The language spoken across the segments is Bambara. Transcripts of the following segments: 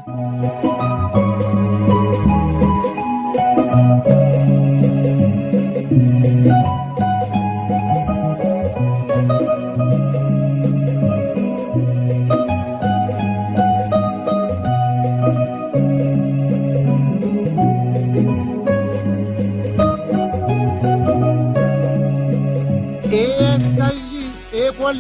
École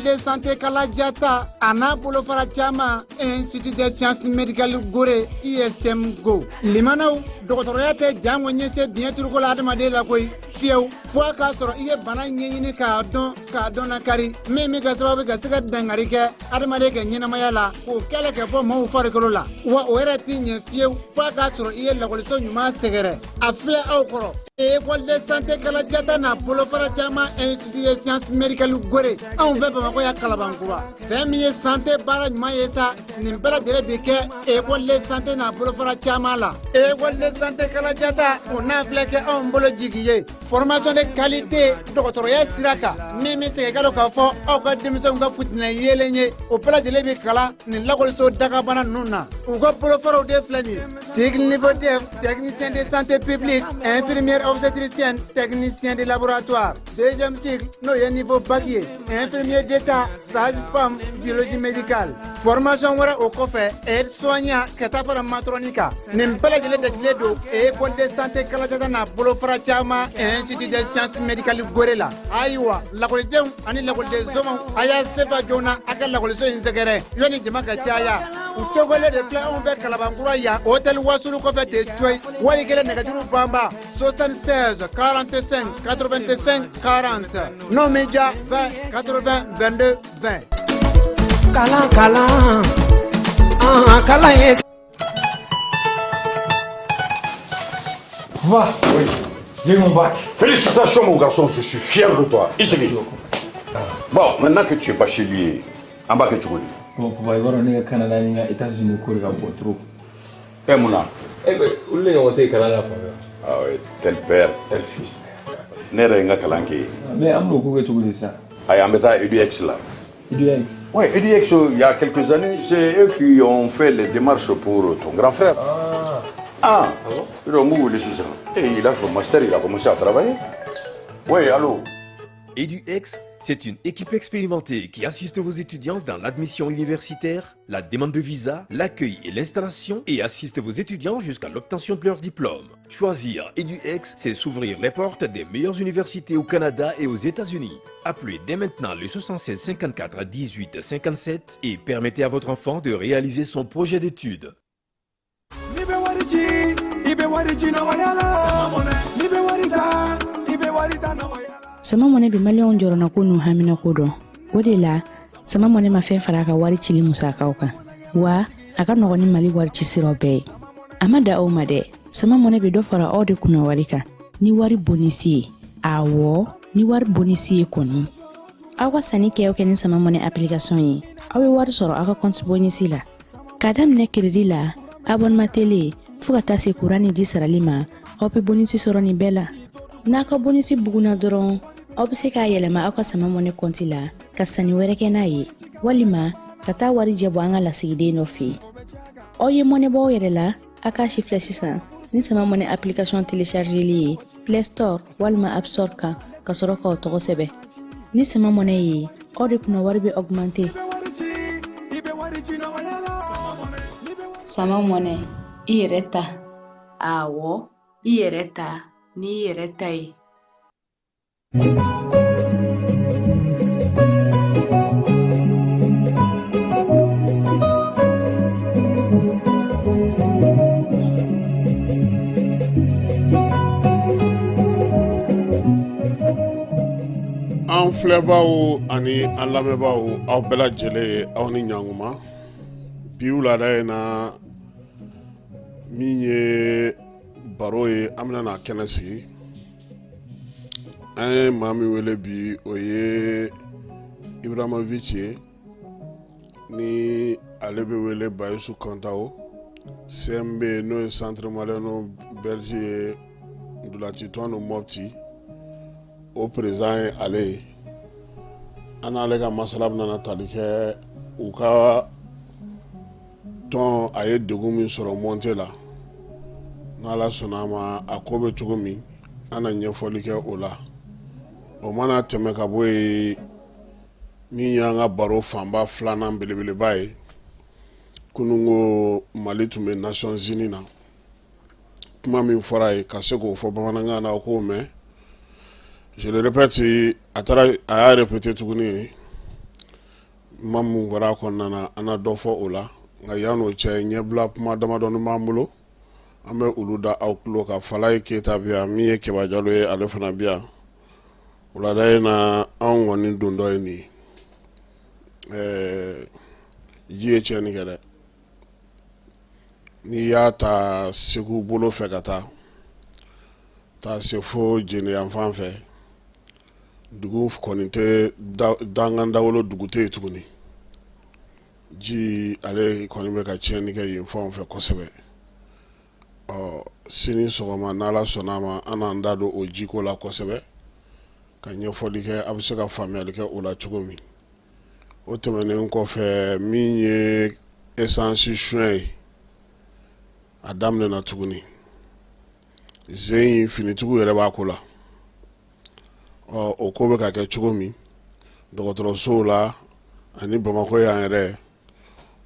de santé Kaladiata a n'a bolofara caman, Institut des sciences médicales Gore, ISM Go. Limanaw, dɔgɔtɔrɔya tɛ jango ɲɛse biɲɛ turuko la adamaden la koyi, fiyewu, fo a k'a sɔrɔ i ye bana ɲɛɲini k'a dɔn, k'a dɔn lakari, min bɛ kɛ sababu ka se ka dangari kɛ adamaden ka ɲɛnamaya la, k'o kɛlɛ ka bɔ maaw farikolo la. Wa o yɛrɛ tɛ ɲɛ fiyewu fo a k'a sɔrɔ i ye lakɔliso ɲuman sɛgɛrɛ. A filɛ aw kɔrɔ, École de santé Kaladiata n'a bolofara caman, Institut des sciences médicales Gore, anw fɛ Bamakɔ yan, Kalabankura. Fɛn min ye santé baara ɲuman ye sa, nin bɛɛ lajɛlen bi kɛ école de santé n'a bolofara caman la. École de santé Kaladiata, o n'a filɛ kɛ anw bolo jigi ye, formation de qualité dɔgɔtɔrɔya sira kan, min bɛ segin ka don k'a fɔ aw ka denmisɛnw ka futinɛ yeelen ye, o bɛɛ lajɛlen bɛ kalan nin lakɔliso dagabana ninnu na. U ka bolofaraw de filɛ nin ye: cycle niveau DEF, technicien de santé publique, infirmière obstétricienne, technicien de laboratoire. Deuxième cycle, n'o ye niveau bac ye, infirmier d'état, sage-femme, biologie médicale. Formation wɛrɛ o kɔfɛ, aide soignant, ka taa fara matron kan. Nin bɛɛ lajɛlen dasilen don école de santé Kaladiata n'a bolofara caman, Institut des sciences médicales Gore la. Ayiwa, lakɔlidenw ani lakɔliden somaw, a y'a sefa joona a ka lakɔliso in sɛgɛrɛ yanni jama ka caya. U cogolen de filɛ anw fɛ Kalabankura yan, hôtel Wasulu kɔfɛ ten coyi. Wali kelen, nɛgɛjuru banba 76 45 85 40, n'o min ja, 20 80 22 20. Kalan, kalan, an kalan ye. Va. Oui. J'ai eu mon bac. Félicitations, mon garçon, je suis fier de toi. Ici. Bon, maintenant que tu es bachelier, an b'a kɛ cogo di? Bon, papa, i b'a dɔn ne ka Canada ni n ka États-Unis ko de ka bon trop. Eh, mun na? Eh ben, olu de ɲɔgɔn tɛ yen kalan na fan fɛ. Ah oui, tel père, tel fils. Ne yɛrɛ ye n ka kalan kɛ yen. Mais an bɛn'o ko kɛ cogo di sisan? Ayi, an bɛ taa EDUX la. EDUX. Oui, EDUX, il y a quelques années, c'est eux qui ont fait les démarches pour ton grand frère. Ah. Ah, Ah bon? Ils ont wele sisan. Et il a son master, il a commencé à travailler. Oui, allô? EduX, c'est une équipe expérimentée qui assiste vos étudiants dans l'admission universitaire, la demande de visa, l'accueil et l'installation et assiste vos étudiants jusqu'à l'obtention de leur diplôme. Choisir EduX, c'est s'ouvrir les portes des meilleures universités au Canada et aux États-Unis. Appelez dès maintenant le 76 54 18 57 et permettez à votre enfant de réaliser son projet d'études. N'i bɛ wari ci, i bɛ wari ci nɔgɔya la. N'i bɛ wari ta, i bɛ wari ta nɔgɔya la. Sama Mɔnɛ bɛ maliyɛnw jɔrɔnako n'u haminako dɔn. O de la, Sama Mɔnɛ ma fɛn fara a ka wari cili musakaw kan, wa a ka nɔgɔn ni Mali wari ci siraw bɛɛ ye. A ma da aw ma dɛ, Sama Mɔnɛ bɛ dɔ fara aw de kunna wari kan ni wari bonus ye. Awɔ, ni wari bonus ye kɔni, aw ka sanni kɛ o kɛ ni Sama Mɔnɛ application ye, aw bɛ wari sɔrɔ aw ka compte bonus la, k'a daminɛ crédit la, abonnement télé, fo ka taa se kuran ni ji sarali ma. Aw bɛ bonus sɔrɔ nin bɛɛ la. N'a ka bonus bugunna dɔrɔn, aw bɛ se k'a yɛlɛma aw ka Sama Mɔnɛ kɔnti la ka sanni wɛrɛ kɛ n'a ye, walima ka taa warijɛ bɔ an ka lasigiden dɔ fɛ yen. Aw ye mɔnɛ bɔ aw yɛrɛ la, a k'a si filɛ sisan ni Sama Mɔnɛ application téléchargeli ye Play Store walima App Store kan, ka sɔrɔ k'aw tɔgɔ sɛbɛn. Ni Sama Mɔnɛ ye, aw de kunna wari bɛ augmenter. I bɛ wari ci nɔgɔya la. Sama Mɔnɛ, i yɛrɛ ta. Awɔ, i yɛrɛ ta n'i yɛrɛ ta ye. An filɛbaw ani an lamɛnbaaw, aw bɛɛ lajɛlen ye, aw ni ɲankuma. Bi wulada in na, min ye baro ye, an bɛna n'a kɛnɛ sigi. An ye maa min wele bi, o ye Ibrahimovic ye, ni ale bɛ wele Bayisu Kɔntawo, CMB, n'o ye Centre Malien Belge ye, ntolacitɔn don Mopti, o président ye ale ye. An n'ale ka masala bɛna tali kɛ u ka tɔn a ye degun min sɔrɔ montée la, n'Ala sɔnna a ma, a ko bɛ cogo min, an na ɲɛfɔli kɛ o la. O mana tɛmɛ ka bɔ yen, min y'an ka baro fanba filanan belebeleba ye, kununko Mali tun bɛ Nations Unies na, kuma min fɔra yen, ka se k'o fɔ bamanankan na, o k'o mɛn. Je le répète, a taara a y'a répété tuguni. Kuma min fɔra a kɔnɔna na, an na dɔ fɔ o la. Nka yan'o cɛ, ɲɛbila kuma damadɔni b'an bolo, an bɛ olu da aw tulo kan. Falaye Keyita bi yan, min ye Keba Jalo ye, ale fana bi yan. Wulada in na, anw kɔni don dɔ ye nin ye. Ji ye tiɲɛni kɛ dɛ. N'i y'a ta Segu bolo fɛ ka taa se fo Jene yan fan fɛ, dugu kɔni tɛ dankan dawolo, dugu tɛ yen tuguni. Ji ale kɔni bɛ ka tiɲɛni kɛ yen fanw fɛ kosɛbɛ. Ɔ sini sɔgɔma, n'Ala sɔnna a ma, an n'an da don o jiko la kosɛbɛ ka ɲɛfɔli kɛ, a bɛ se ka faamuyali kɛ o la cogo min. O tɛmɛnen kɔfɛ, min ye essence suɲɛ ye, a daminɛna tuguni. Zen in, finitigiw yɛrɛ b'a ko la. Ɔ o ko bɛ ka kɛ cogo min dɔgɔtɔrɔsow la ani Bamakɔ yan yɛrɛ,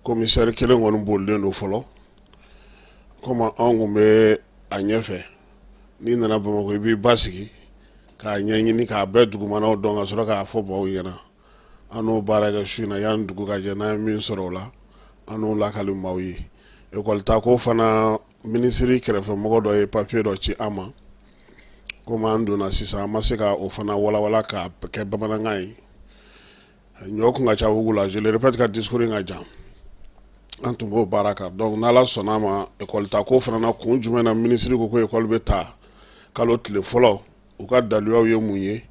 commissaire kelen kɔni bolilen don fɔlɔ. Komi anw kun bɛ a ɲɛfɛ, n'i nana Bamakɔ, i b'i basigi k'a ɲɛɲini k'a bɛɛ dugumanaw dɔn ka sɔrɔ k'a fɔ maaw ɲɛna. An n'o baara kɛ su in na, yanni dugu ka jɛ, n'an ye min sɔrɔ o la, an n'o lakali maaw ye. Ekɔli ta ko fana, minisiri kɛrɛfɛmɔgɔ dɔ ye papiye dɔ ci an ma. Komi an donna sisan, an ma se ka o fana walawala k'a kɛ bamanankan ye. Ɲɔ kun ka ca wugu la. Je le répète, ka discours in ka jan, an tun b'o baara kan. Donc n'Ala sɔnna a ma, ekɔli ta ko fana na, kun jumɛn na minisiri ko ko ekɔli bɛ ta kalo tile fɔlɔ, u ka daluyaw ye mun ye,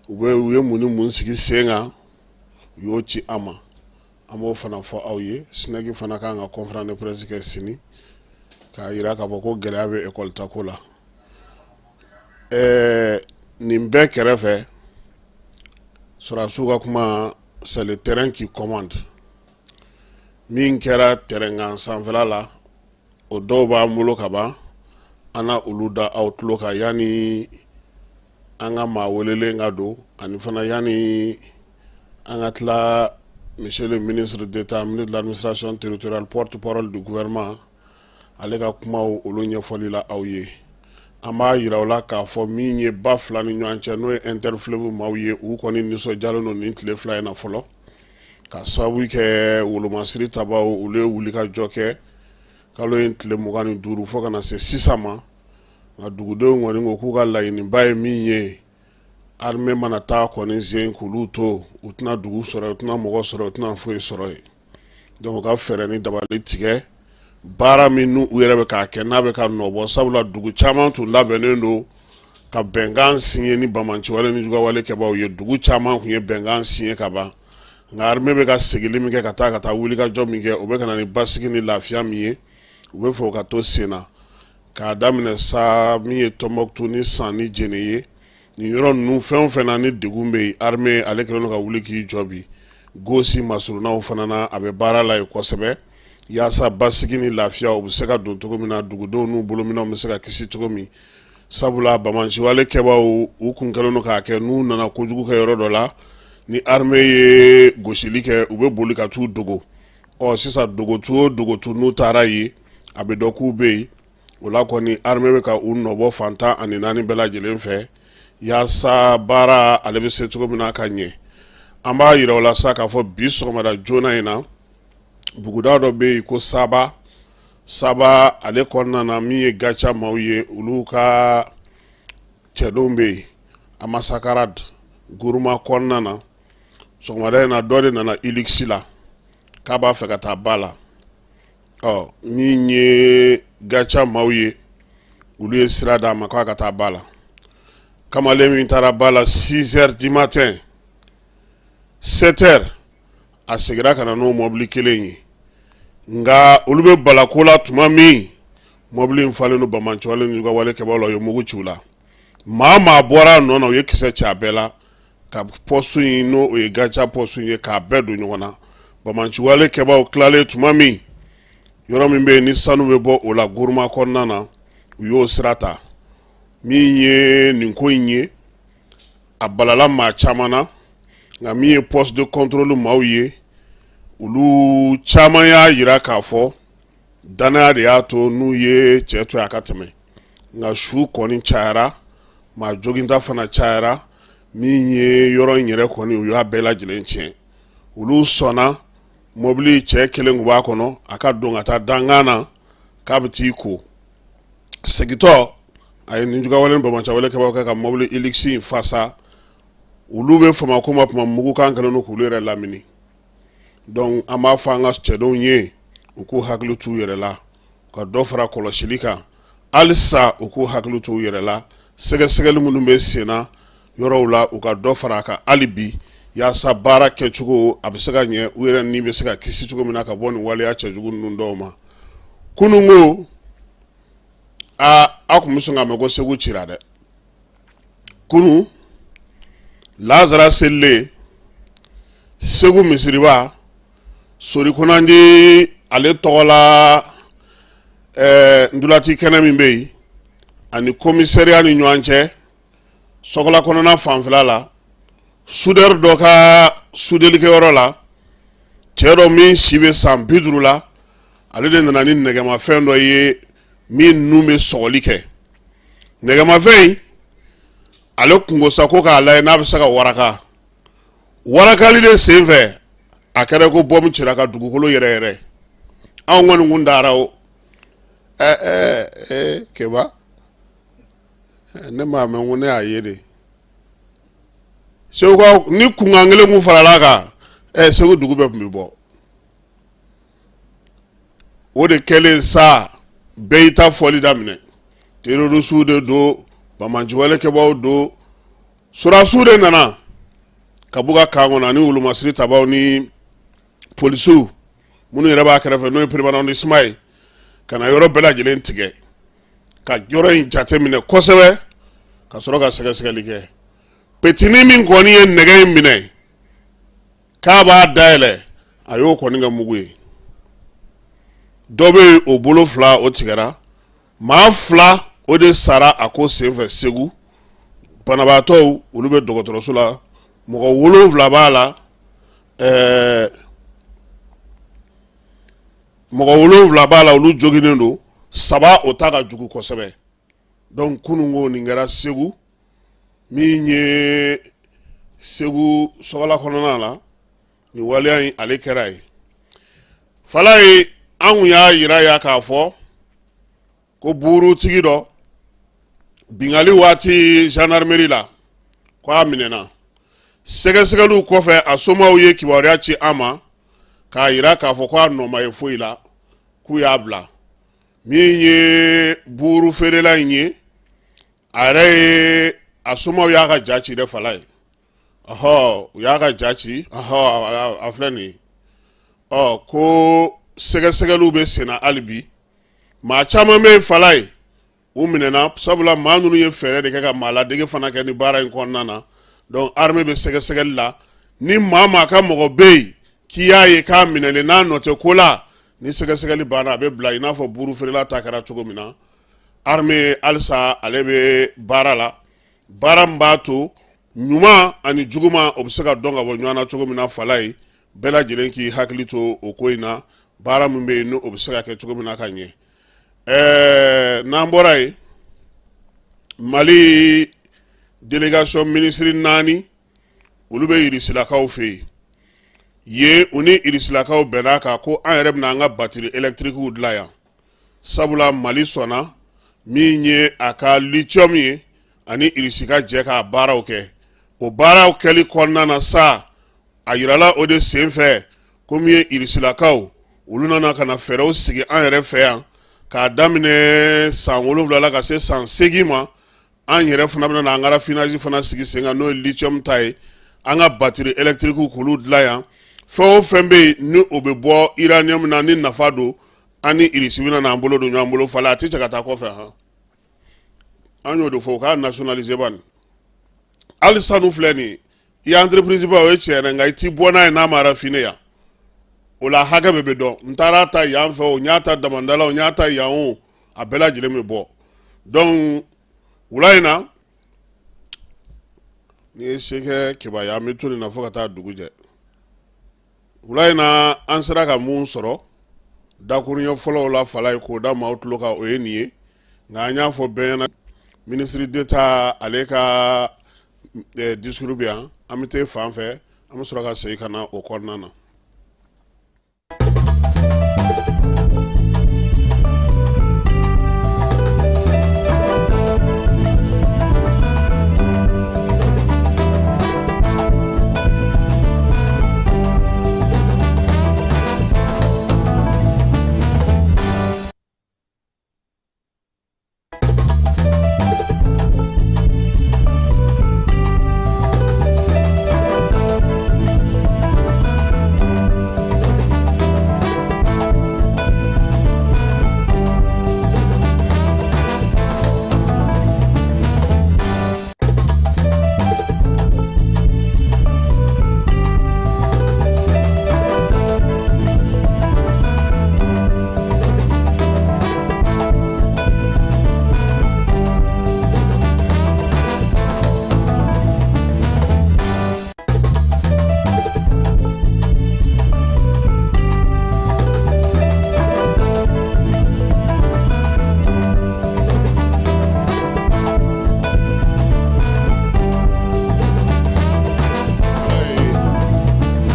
u ye mun ni mun sigi sen kan, u y'o ci an ma, an b'o fana fɔ aw ye. SNEC fana kan ka conférence de presse kɛ sini k'a jira k'a fɔ ko gɛlɛya bɛ ekɔli ta ko la. Nin bɛɛ kɛrɛfɛ, sɔrɔdasiw ka kuma, c'est le terrain qui commande. Min kɛra terrain kan sanfɛla la, o dɔw b'an bolo ka ban, an na olu da aw tulo kan yanni an ka maa welelen ka don, ani fana yanni an ka tila monsieur le ministre d'État, ministre de l'Administration territoriale, porte-parole du gouvernement, ale ka kumaw, olu ɲɛfɔli la aw ye. An b'a yira u la k'a fɔ min ye ba fila ni ɲɔgɔn cɛ, n'o ye interfleuve maaw ye, u kɔni nisɔndiyalen don nin tile 2 in na fɔlɔ, ka sababu kɛ wolomasiri tabaw, olu ye wuli ka jɔ kɛ kalo in tile 25 fo ka na se sisan ma. Nka dugudenw kɔni ko k'u ka laɲiniba ye min ye, armée mana taa kɔni zen k'olu to, u tɛna dugu sɔrɔ, u tɛna mɔgɔ sɔrɔ, u tɛna foyi sɔrɔ yen. Donc u ka fɛɛrɛ ni dabali tigɛ baara min n'u yɛrɛ bɛ k'a kɛ, n'a bɛ ka nɔbɔ, sabula dugu caman tun labɛnnen don ka bɛnkan signé ni banbaanciwale ni jugawale kɛbaaw ye. Dugu caman tun ye bɛnkan signé ka ban, nka armée bɛ ka segili min kɛ ka taa wulikajɔ min kɛ, o bɛ ka na ni basigi ni lafiya min ye, u bɛ fɛ o ka to sen na. K'a daminɛ sa, min ye Tɔnbɔkutu ni San ni Jene ye, nin yɔrɔ ninnu, fɛn o fɛn na ni degun bɛ yen, armée ale kɛlen don ka wuli k'i jɔ bi. Gosi masurunnaw fana na, a bɛ baara la yen kosɛbɛ, yaasa basigi ni lafiya u bɛ se ka don cogo min na, dugudenw n'u bolominɛnw bɛ se ka kisi cogo min. Sabula banbaanciwale kɛbaaw, u kun kɛlen don k'a kɛ, n'u nana kojugu kɛ yɔrɔ dɔ la, ni armée ye gosili kɛ, u bɛ boli ka t'u dogo. Ɔ sisan, dogotu o dogotu n'u taara yen, a bɛ dɔn k'u bɛ yen. O la kɔni, armée bɛ ka u nɔbɔ fan 14 bɛɛ lajɛlen fɛ, yaasa baara ale bɛ se cogo min na ka ɲɛ. An b'a yira o la sa k'a fɔ bi sɔgɔmada joona in na, buguda dɔ bɛ yen ko Saba. Saba ale kɔnɔna na, min ye Gaca maaw ye, olu ka cɛdenw bɛ yen Amasakara groupement kɔnɔna na. Sɔgɔmada in na, dɔ de nana Hilux la k'a b'a fɛ ka taa ba la. Ɔ min ye Gaca maaw ye, olu ye sira d'a ma k'a ka taa ba la. Kamalen min taara ba la 6 heures du matin, 7 heures a seginna ka na n'o mɔbili kelen ye. Nka olu bɛ balako la tuma min, mɔbili in falen don banbaanciwale ni jugawale kɛbaaw la. U ye mugu ci u la. Maa maa bɔra a nɔ na, u ye kisɛ ci a bɛɛ la ka poste in, n'o o ye Gaca poste in ye, k'a bɛɛ don ɲɔgɔn na. Banbaanciwale kɛbaaw tilalen tuma min, Yɔrɔ min bɛ yen ni sanu bɛ bɔ o la Gourma kɔnɔna na, u y'o sira ta. Min ye nin ko in ye, a balala maa caman na, nka min ye poste de contrôle maaw ye, olu caman y'a jira k'a fɔ dannaya de y'a to n'u ye cɛ to a ka tɛmɛ. Nka su kɔni cayara, maa joginta fana cayara. Min ye yɔrɔ in yɛrɛ kɔni, u y'a bɛɛ lajɛlen tiɲɛ. Olu sɔnna mobili cɛ kelen tun b'a kɔnɔ, a ka don ka taa dankan na k'a bɛ t'i ko. Segintɔ, a ye nijuguyawale ni banbaanciwale kɛbagaw kɛ ka mobili Hilux in fasa. Olu bɛ fama ko ma tuma mugukan kɛlen don k'olu yɛrɛ lamini. Donc an b'a fɔ an ka cɛdenw ye, u k'u hakili t'u yɛrɛ la, ka dɔ fara kɔlɔsili kan halisa, u k'u hakili t'u yɛrɛ la. Sɛgɛsɛgɛli minnu bɛ senna yɔrɔw la, u ka dɔ fara a kan hali bi, yaasa baara kɛcogo a bɛ se ka ɲɛ, u yɛrɛ ni bɛ se ka kisi cogo min na ka bɔ nin waleya cɛjugu ninnu dɔw ma. Kununko aa, aw tun bɛ sɔn k'a mɛn ko Segu cira dɛ. Kunun lazara selilen, Segu misiriba Sori Konandi ale tɔgɔ la ntolaci kɛnɛ min bɛ yen ani komisariya ni ɲɔgɔn cɛ, Sɔkɔla kɔnɔna fanfɛla la, soudeur dɔ ka sudelikɛyɔrɔ la, cɛ dɔ min si bɛ san 50 la, ale de nana ni nɛgɛmafɛn dɔ ye min nun bɛ sɔgɔli kɛ. Nɛgɛmafɛn in, ale kunko sa ko k'a lajɛ n'a bɛ se ka waraka. Warakali de senfɛ, a kɛra ko bɔmu cira ka dugukolo yɛrɛ yɛrɛ. Anw kɔni kun dara o ɛɛ ɛɛ Keba, ne m'a mɛn ko ne y'a ye de. Segu ni kunkan kelen kun farala a kan, Segu dugu bɛɛ tun bɛ bɔ. O de kɛlen sa, bɛɛ y'i ta fɔli daminɛ: terroristew de don, banbaanciwale kɛbaaw don. Sɔrɔdasiw de nana ka b'u ka camp kɔnɔ ani wolomasiri tabaw ni polisiw minnu yɛrɛ b'a kɛrɛfɛ, n'o ye premier arrondissement ye, ka na yɔrɔ bɛɛ lajɛlen tigɛ ka yɔrɔ in jateminɛ kosɛbɛ, ka sɔrɔ ka sɛgɛsɛgɛli kɛ. Petini min kɔni ye nɛgɛ in minɛ k'a b'a dayɛlɛ, a y'o kɔni kɛ mugu ye. Dɔ bɛ yen, o bolo fila o tigɛra. Maa fila o de sara a ko senfɛ Segu. Banabaatɔw, olu bɛ dɔgɔtɔrɔso la. Mɔgɔ 7 b'a la, mɔgɔ 7 b'a la, olu joginnen don. Saba o ta ka jugu kosɛbɛ. Donc kunun ko nin kɛra Segu, min ye Segu Sɔgɔla kɔnɔna la, nin waleya in ale kɛra yen. Falaye, an kun y'a yira ya k'a fɔ ko buurutigi dɔ binkanni waati gendarmerie la, ko a minɛna. Sɛgɛsɛgɛliw kɔfɛ, a somaw ye kibaruya ci an ma k'a yira k'a fɔ ko a nɔ ma ye foyi la, k'u y'a bila. Min ye buuru feerela in ye, a yɛrɛ ye, a somaw y'a ka ja ci dɛ. Falaye, ɔhɔ, u y'a ka ja ci. Ɔhɔ, a filɛ nin ye. Ɔ ko sɛgɛsɛgɛliw bɛ senna hali bi. Maa caman bɛ yen, Falaye, u minɛna, sabula maa ninnu ye fɛɛrɛ de kɛ ka maa ladege fana kɛ ni baara in kɔnɔna na. Donc armée bɛ sɛgɛsɛgɛli la. Ni maa maa ka mɔgɔ bɛ yen k'i y'a ye k'a minɛlen, n'a nɔ tɛ ko la, ni sɛgɛsɛgɛli banna, a bɛ bila i n'a fɔ buuru feerela ta kɛra cogo min na. Armée halisa ale bɛ baara la, baara min b'a to ɲuman ani juguman o bɛ se ka dɔn ka bɔ ɲɔgɔn na cogo min na. Falaye, bɛɛ lajɛlen k'i hakili to o ko in na, baara min bɛ yen n'o bɛ se ka kɛ cogo min na ka ɲɛ. N'an bɔra yen, Mali délégation minisiri naani, olu bɛ Irisilakaw fɛ yen. Yen, u ni Irisilakaw bɛnna kan ko an yɛrɛ bɛna an ka batterie électrique dilan yan, sabula Mali sɔnna min ye a ka lithium ye ani Irisi ka jɛ k'a baaraw kɛ. O baaraw kɛli kɔnɔna na sa, a yirala o de senfɛ ko min ye Irisilakaw, olu nana ka na fɛɛrɛw sigi an yɛrɛ fɛ yan k'a daminɛ san 7 la ka se san 8 ma. An yɛrɛ fana bɛna an ka raffinage fana sigi sen kan, n'o ye lithium ta ye, an ka batterie électrique k'olu dilan yan. Fɛn o fɛn bɛ yen ni o bɛ bɔ uranium na ni nafa don, an ni Irisi bɛna n'an bolo don ɲɔgɔn bolo. Fala, a tɛ cɛ ka taa kɔfɛ han. An y'o de fɔ, u k'a nationaliser bani. Hali sanu filɛ nin ye, i ye entreprise ba, o ye tiɲɛ yɛrɛ, nka i ti bɔ n'a ye n'a ma raffiner yan. O la hakɛ bɛɛ bɛ dɔn, n taara ta yan fɛ o, n y'a ta damanda la o, n y'a ta yan o, a bɛɛ lajɛlen bɛ bɔ. Donc wula in na, n'i ye se kɛ kiba ye, an bɛ to nin na fo ka taa dugu jɛ. Wula in na, an sera ka mun sɔrɔ dakuruɲɛ fɔlɔw la, fala ye k'o da maaw tulo kan, o ye nin ye. Nka an y'a fɔ bɛɛ ɲɛna, ministre d'État ale ka discours bɛ yan. An bɛ taa fan fɛ, an bɛ sɔrɔ ka segin ka na o kɔnɔna na.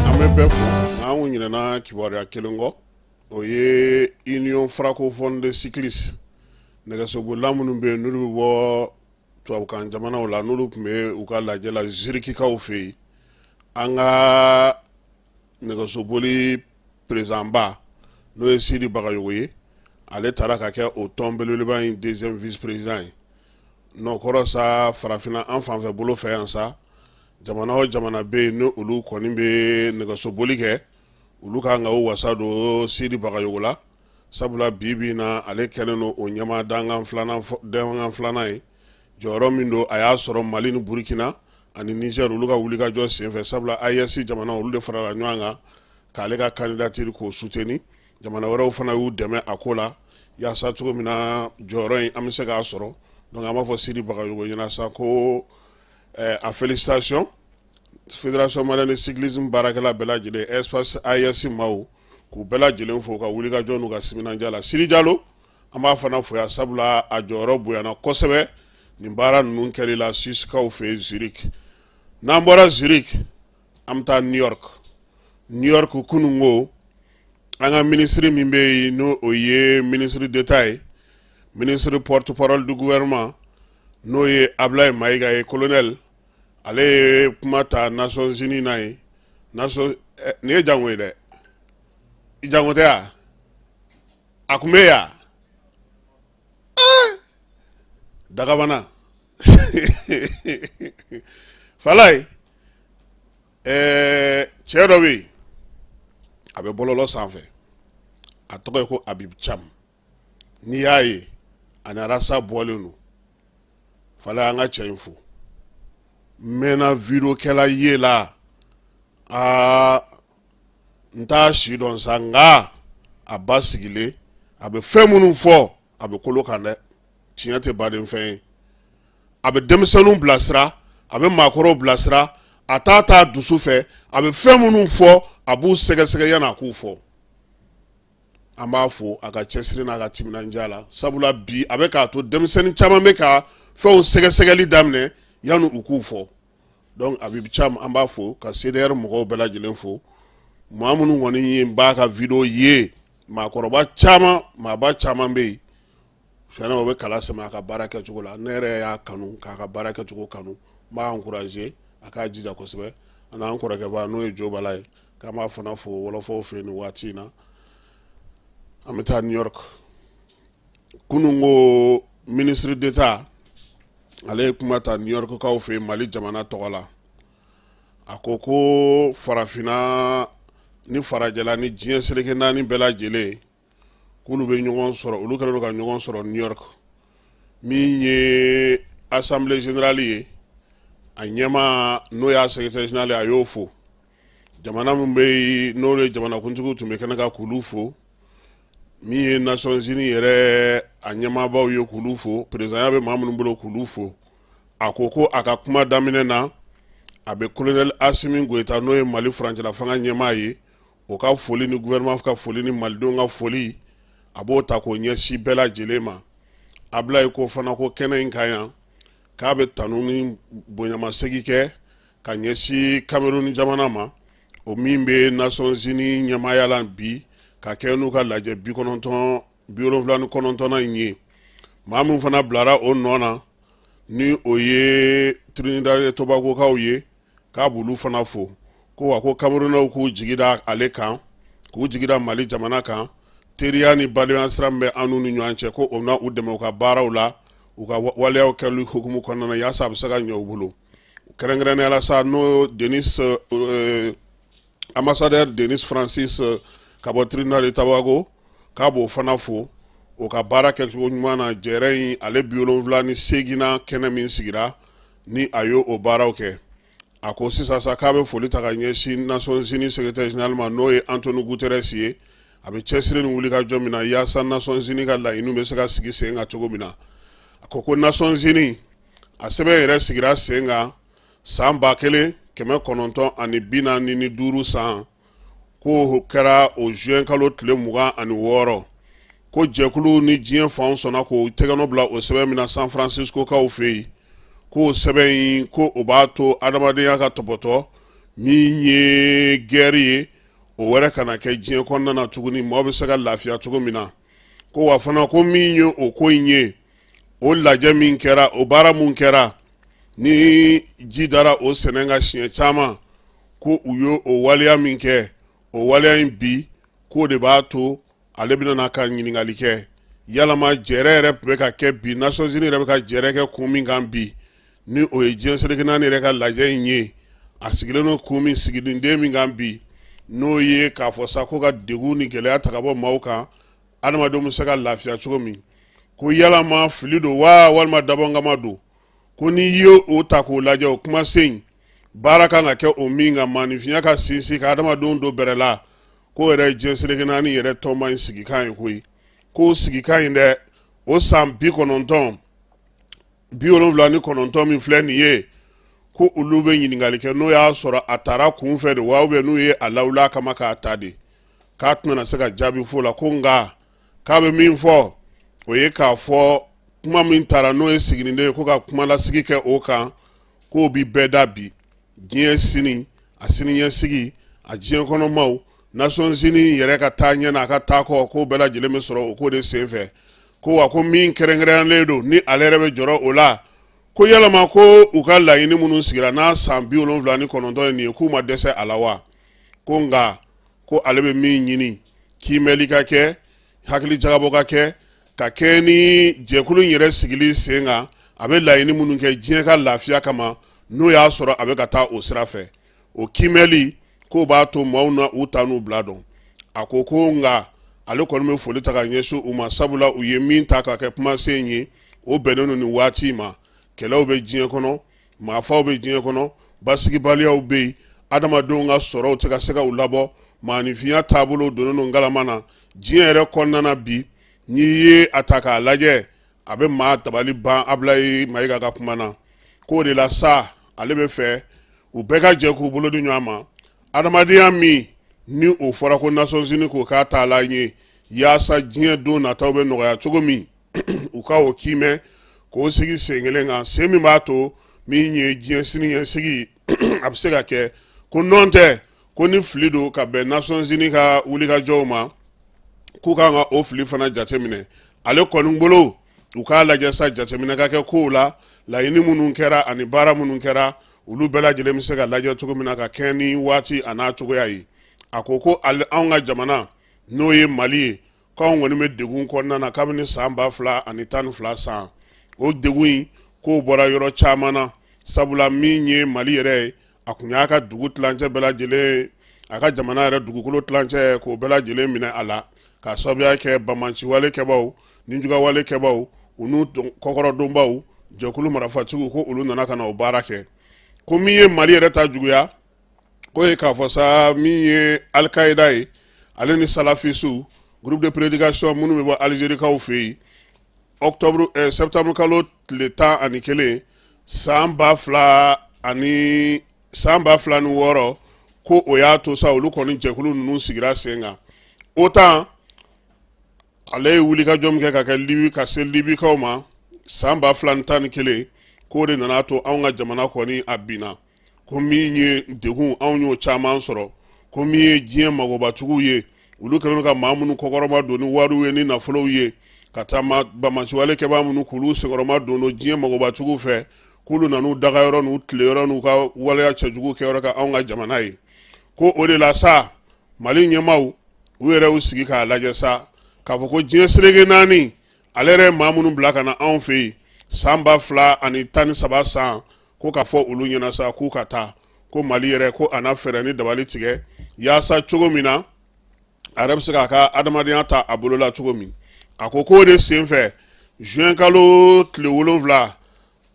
An bɛ bɛɛ fo, nka an ɲinɛna kibaruya kelen kɔ, o ye Union francophone de cyclistes, nɛgɛsobolila minnu bɛ yen, n'olu bɛ bɔ tubabukan jamanaw la, n'olu tun bɛ u ka lajɛ la Zurikikaw fɛ yen. An ka nɛgɛsoboli présidentba, n'o ye Sidi Bagayogo ye, ale taara ka kɛ o tɔn belebeleba in deuxième vice président ye. N'o kɔrɔ sa, farafinna an fanfɛ bolo fɛ yan sa, jamana o jamana bɛ yen, ni olu kɔni bɛ nɛgɛsoboli kɛ, olu kan ka o wasa don Sidi Bagayogo la, sabula bi bi in na, ale kɛlen don o ɲɛmaa dankan filanan ye. Jɔyɔrɔ min don, a y'a sɔrɔ Mali ni Burukina ani Niger, olu ka wulikajɔ senfɛ, sabula AES jamana, olu de farala ɲɔgɔn kan k'ale ka candidature k'o soutenir. Jamana wɛrɛw fana y'u dɛmɛ a ko la, yaasa cogo min na jɔyɔrɔ in an bɛ se k'a sɔrɔ. Donc an b'a fɔ Sidi Bagayogo ɲɛna sa ko a félicitation. Fédération malienne de cyclisme baarakɛla bɛɛ lajɛlen, espace AES maaw, k'u bɛɛ lajɛlen fo u ka wulikajɔ n'u ka siminandiya la. Sidi Jalo, an b'a fana fo yan, sabula a jɔyɔrɔ bonyana kosɛbɛ nin baara ninnu kɛli la Suissekaw fɛ yen, Zurich. N'an bɔra Zurich, an bɛ taa New York. New York, kunun ko an ka minisiri min bɛ yen, n'o o ye ministre d'État ye, ministre porte-parole du gouvernement, n'o ye Ablaye Mayiga ye, colonel, ale ye kuma ta Nations Unies na ye. Nation nin ye jango ye dɛ, jango tɛ yan, a tun bɛ yan dagabana falaye. Cɛ dɔ bɛ yen, a bɛ bɔlɔlɔ sanfɛ, a tɔgɔ ye ko Habib Thiam. N'i y'a ye ani arasa bɔlen don, falaye, an ka cɛ in fo. N mɛnna videokɛla ye la, aa, n t'a si dɔn sa, nka a ba sigilen, a bɛ fɛn minnu fɔ, a bɛ kolo kan dɛ. Tiɲɛ tɛ baden fɛn ye. A bɛ denmisɛnninw bilasira, a bɛ maakɔrɔw bilasira, a t'a ta dusu fɛ. A bɛ fɛn minnu fɔ, a b'u sɛgɛsɛgɛ yanni a k'u fɔ. An b'a fo a ka cɛsiri n'a ka timinandiya la, sabula bi a bɛ k'a to denmisɛnnin caman bɛ ka fɛnw sɛgɛsɛgɛli daminɛ yanni u k'u fɔ. Donc Habib Thiam, an b'a fo ka CDR mɔgɔw bɛɛ lajɛlen fo. Maa minnu kɔni ye b'a ka video ye, maakɔrɔba caman, maaba caman bɛ yen fɛnɛ, o bɛ kala sɛmɛ a ka baara kɛcogo la. Ne yɛrɛ y'a kanu, k'a ka baara kɛcogo kanu. N b'a encourager a k'a jija kosɛbɛ. A n'an kɔrɔkɛba, n'o ye Jobala ye, k'an b'a fana fo wɔlɔfɔw fɛ nin waati in na. An bɛ taa New York. Kunun ko ministre d'État, ale ye kuma ta New York kaw fɛ Mali jamana tɔgɔ la. A ko ko farafinna ni farajɛla ni diɲɛ seleke naani bɛɛ lajɛlen, k'olu bɛ ɲɔgɔn sɔrɔ, olu kɛlen don ka ɲɔgɔn sɔrɔ New York. Min ye assemblée générale ye, a ɲɛmaa, n'o y'a secrétaire général ye, a y'o fo. Jamana min bɛ yen, n'o ye jamanakuntigiw tun bɛ kɛnɛ kan k'olu fo, min ye Nations Unies yɛrɛ a ɲɛmaabaw ye k'olu fo, perezidanya bɛ maa minnu bolo k'olu fo. A ko ko a ka kuma daminɛ na, a bɛ kolonɛli Asimi Goyita, n'o ye Mali furancɛla fanga ɲɛmaa ye, o ka foli ni gouvernement ka foli ni malidenw ka foli, a b'o ta k'o ɲɛsin bɛɛ lajɛlen ma. Abulayi ko fana ko kɛnɛ in kan yan, k'a bɛ tanu ni bonyamasegin kɛ ka ɲɛsin Cameroun jamana ma, o min bɛ Nations Unies ɲɛmaaya la bi, ka kɛ n'u ka lajɛ 79nan in ye. Maa min fana bilara o nɔ na, ni o ye Trinidad et Tobagokaw ye, k'a b'olu fana fo. Ko wa ko Camerounɛw k'u jigi da ale kan, k'u jigi da Mali jamana kan, teriya ni badenya sira min bɛ an n'u ni ɲɔgɔn cɛ, ko o na u dɛmɛ u ka baaraw la, u ka waleyaw kɛli hukumu kɔnɔna na, yaasa a bɛ se ka ɲɛ u bolo. Kɛrɛnkɛrɛnnenya la sa, n'o Denis ambassadeur Denis Francis ka bɔ Trinidad et Tobago, k'a b'o fana fo o ka baara kɛcogo ɲuman na jɛrɛ in ale 78nan kɛnɛ min sigira, ni a y'o o baaraw kɛ. A ko sisan sa, k'a bɛ foli ta ka ɲɛsin Nations Unies secrétaire général ma, n'o ye Antonio Guterres ye. A bɛ cɛsiri ni wulikajɔ min na yaasa Nations Unies ka laɲiniw bɛ se ka sigi sen kan cogo min na. A ko ko Nations Unies a sɛbɛn yɛrɛ sigira sen kan san 1945 san, k'o kɛra o juin kalo tile 26, ko jɛkulu ni diɲɛ fanw sɔnna k'o tɛgɛnɔ bila o sɛbɛn min na San Francisco kaw fɛ yen, k'o sɛbɛn in, ko o b'a to adamadenya ka tɔpɔtɔ, min ye guerre ye, o wɛrɛ kana kɛ diɲɛ kɔnɔna na tuguni, maaw bɛ se ka lafiya cogo min na. Ko wa fana, ko min ye o ko in ye, o lajɛ min kɛra, o baara mun kɛra, ni ji dara o sɛnɛ kan siɲɛ caman, ko u ye o waleya min kɛ, o waleya in bi, k'o de b'a to ale bɛna na ka ɲininkali kɛ yalama jɛrɛ yɛrɛ bɛ ka kɛ bi, Nations Unies yɛrɛ bɛ ka jɛrɛ kɛ kun min kan bi, ni o ye diɲɛ seleke naani yɛrɛ ka lajɛ in ye, a sigilen don kun min, siginiden min kan bi, n'o ye k'a fɔ sa ko ka degun ni gɛlɛya ta ka bɔ maaw kan, adamadenw bɛ se ka lafiya cogo min, ko yalama fili don wa walima dabɔnkama don? Ko n'i ye o ta k'o lajɛ, o kumasen in, baara kan ka kɛ o min kan, maaninfinya ka sinsin, ka adamadenw don bɛrɛ la, k'o yɛrɛ ye diɲɛ seleke naani yɛrɛ tɔnba in sigikan ye koyi. K'o sigikan in dɛ, o san 79 min filɛ nin ye, ko olu bɛ ɲininkali kɛ n'o y'a sɔrɔ a taara kun fɛ de wa, ou bien n'u ye a lawuli kama k'a ta de, k'a tɛna se ka jaabi fo la. Ko nka k'a bɛ min fɔ, o ye k'a fɔ kuma min taara, n'o ye siginiden ye, ko ka kumalasigi kɛ o kan, k'o bi bɛɛ da bi, diɲɛ sini, a siniɲɛsigi, a diɲɛ kɔnɔmaw, Nations Unies yɛrɛ ka taa ɲɛ n'a ka taa kɔ, k'o bɛɛ lajɛlen bɛ sɔrɔ o ko de senfɛ. Ko wa ko min kɛrɛnkɛrɛnyalen don, ni ale yɛrɛ bɛ jɔrɔ o la, ko yalama ko u ka laɲini minnu sigira n'a san 79 ye nin ye, k'u ma dɛsɛ a la wa? Ko nka ko ale bɛ min ɲini, kiimɛli ka kɛ, hakili jagabɔ ka kɛ, ka kɛ ni jɛkulu in yɛrɛ sigili sen kan, a bɛ laɲini minnu kɛ diɲɛ ka lafiya kama, n'o y'a sɔrɔ a bɛ ka taa o sira fɛ, o kiimɛli k'o b'a to maaw na u ta n'u bila dɔn. A ko ko nka ale kɔni bɛ foli ta ka ɲɛsin u ma, sabula u ye min ta ka kɛ kumasen ye, o bɛnnen don nin waati ma. Kɛlɛw bɛ diɲɛ kɔnɔ, maafaw bɛ diɲɛ kɔnɔ, basigibaliyaw bɛ yen, adamadenw ka sɔrɔw tɛ ka se ka u labɔ, maaninfinya taabolo donnen don ngalama na diɲɛ yɛrɛ kɔnɔna na bi. N'i ye a ta k'a lajɛ, a bɛ maa dabali ban. Abulayi Mayiga ka kuma na, k'o de la sa, ale bɛ fɛ u bɛɛ ka jɛ k'u bolo di ɲɔgɔn ma, adamadenya min ni o fɔra ko Nations Unies k'o k'a taalan ye, yaasa diɲɛ don nataw bɛ nɔgɔya cogo min, u ka o kiimɛ k'o sigi sen kelen kan, sen min b'a to min ye diɲɛ siniɲɛsigi a bɛ se ka kɛ. Ko nɔn tɛ ko ni fili don ka bɛn Nations Unies ka wulikajɔw ma, k'u kan ka o fili fana jateminɛ. Ale kɔni bolo, u k'a lajɛ sa, jateminɛ ka kɛ kow la, laɲini minnu kɛra ani baara minnu kɛra, olu bɛɛ lajɛlen bɛ se ka lajɛ cogo min na ka kɛ ni waati a n'a cogoya ye. A ko ko anw ka jamana, n'o ye Mali ye, k'anw kɔni bɛ degun kɔnɔna na kabini san 2012 san. O degun in, k'o bɔra yɔrɔ caman na, sabula min ye Mali yɛrɛ ye, a tun y'a ka dugu tilancɛ bɛɛ lajɛlen, a ka jamana yɛrɛ dugukolo tilancɛ, k'o bɛɛ lajɛlen minɛ a la, k'a sababuya kɛ banbaanciwale kɛbaw, nijuguyawale kɛbaw, u n'u kɔkɔrɔdonbaw, jɛkulu marafatigiw, ko olu nana ka na o baara kɛ. Ko min ye Mali yɛrɛ ta juguya K'o ye k'a fɔ sa, min ye Alikaida ye, ale ni salafisiw, groupe de prédication minnu bɛ bɔ Alizerikaw fɛ yen, octobre septembre kalo tile 11 san ba fila ani san 2006, ko o y'a to sa olu kɔni jɛkulu ninnu sigira sen kan. OTAN ale ye wulikajɔ min kɛ ka kɛ Libi, ka se Libikaw ma san 2011, k'o de nana to anw ka jamana kɔni a binna. Ko min ye degun, anw y'o caman sɔrɔ. Ko min ye diɲɛ magobatigiw ye, olu kɛlen ka maa minnu kɔkɔrɔma don ni wariw ye ni nafolow ye, ka taa banbaanciwale kɛbaa minnu k'olu senkɔrɔma don don diɲɛ magobatigiw fɛ, k'olu nan'u dagayɔrɔ n'u tileyɔrɔ n'u ka waleya cɛjugu kɛyɔrɔ ka anw ka jamana ye. Ko o de la sa, Mali ɲɛmaaw u yɛrɛ y'u sigi k'a lajɛ sa, k'a fɔ ko diɲɛ seleke naani ale yɛrɛ ye maa minnu bila ka na anw fɛ yen san 2013 san, ko k'a fɔ olu ɲɛna sa k'u ka taa, ko Mali yɛrɛ ko a na fɛɛrɛ ni dabali tigɛ yaasa cogo min na a yɛrɛ bɛ se k'a ka adamadenya ta a bolo la cogo min. A ko k'o de senfɛ, juin kalo tile 7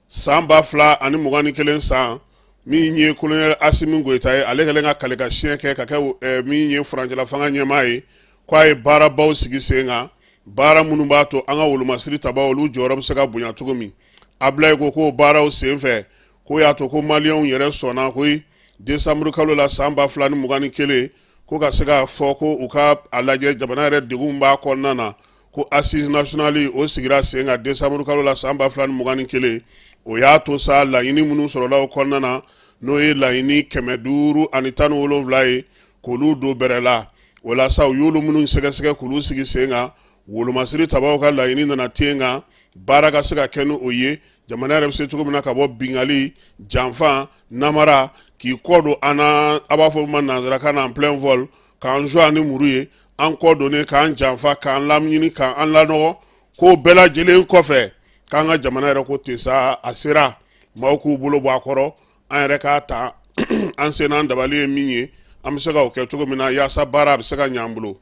san 2021 san, min ye colonel Asimi Goyita ye, ale kɛlen ka kale ka siɲɛ kɛ ka kɛ min ye furancɛla fanga ɲɛmaa ye, k'a ye baarabaw sigi sen kan, baara minnu b'a to an ka wolomasiri tabaw olu jɔyɔrɔ bɛ se ka bonya cogo min. Abulayi ko k'o baaraw senfɛ, k'o y'a to ko maliyɛnw yɛrɛ sɔnna koyi, décembre kalo la san 2021, ko ka se k'a fɔ ko u ka a lajɛ jamana yɛrɛ degun b'a kɔnɔna na, ko assise nationale o sigira sen kan décembre kalo la san 2021. O y'a to sa, laɲini minnu sɔrɔla o kɔnɔna na, n'o ye laɲini 517 ye, k'olu don bɛrɛ la. O la sa, u y'olu minnu sɛgɛsɛgɛ k'olu sigi sen kan, wolomasiri tabaw ka laɲini nana ten kan, baara ka se ka kɛ ni o ye, jamana yɛrɛ bɛ se cogo min na ka bɔ bingali, janfa, namara, k'i kɔ don an na, a b'a fɔ ma nanzarakan na en plein vol, k'an jɔ ni muru ye an kɔ donnen, k'an janfa, k'an laɲini, k'an lanɔgɔ. K'o bɛɛ lajɛlen kɔfɛ, k'an ka jamana yɛrɛ ko ten sa, a sera maaw k'u bolo bɔ a kɔrɔ, an yɛrɛ k'a ta an sen n'an dabali ye min ye, an bɛ se ka o kɛ cogo min na yaasa baara a bɛ se ka ɲɛ an bolo.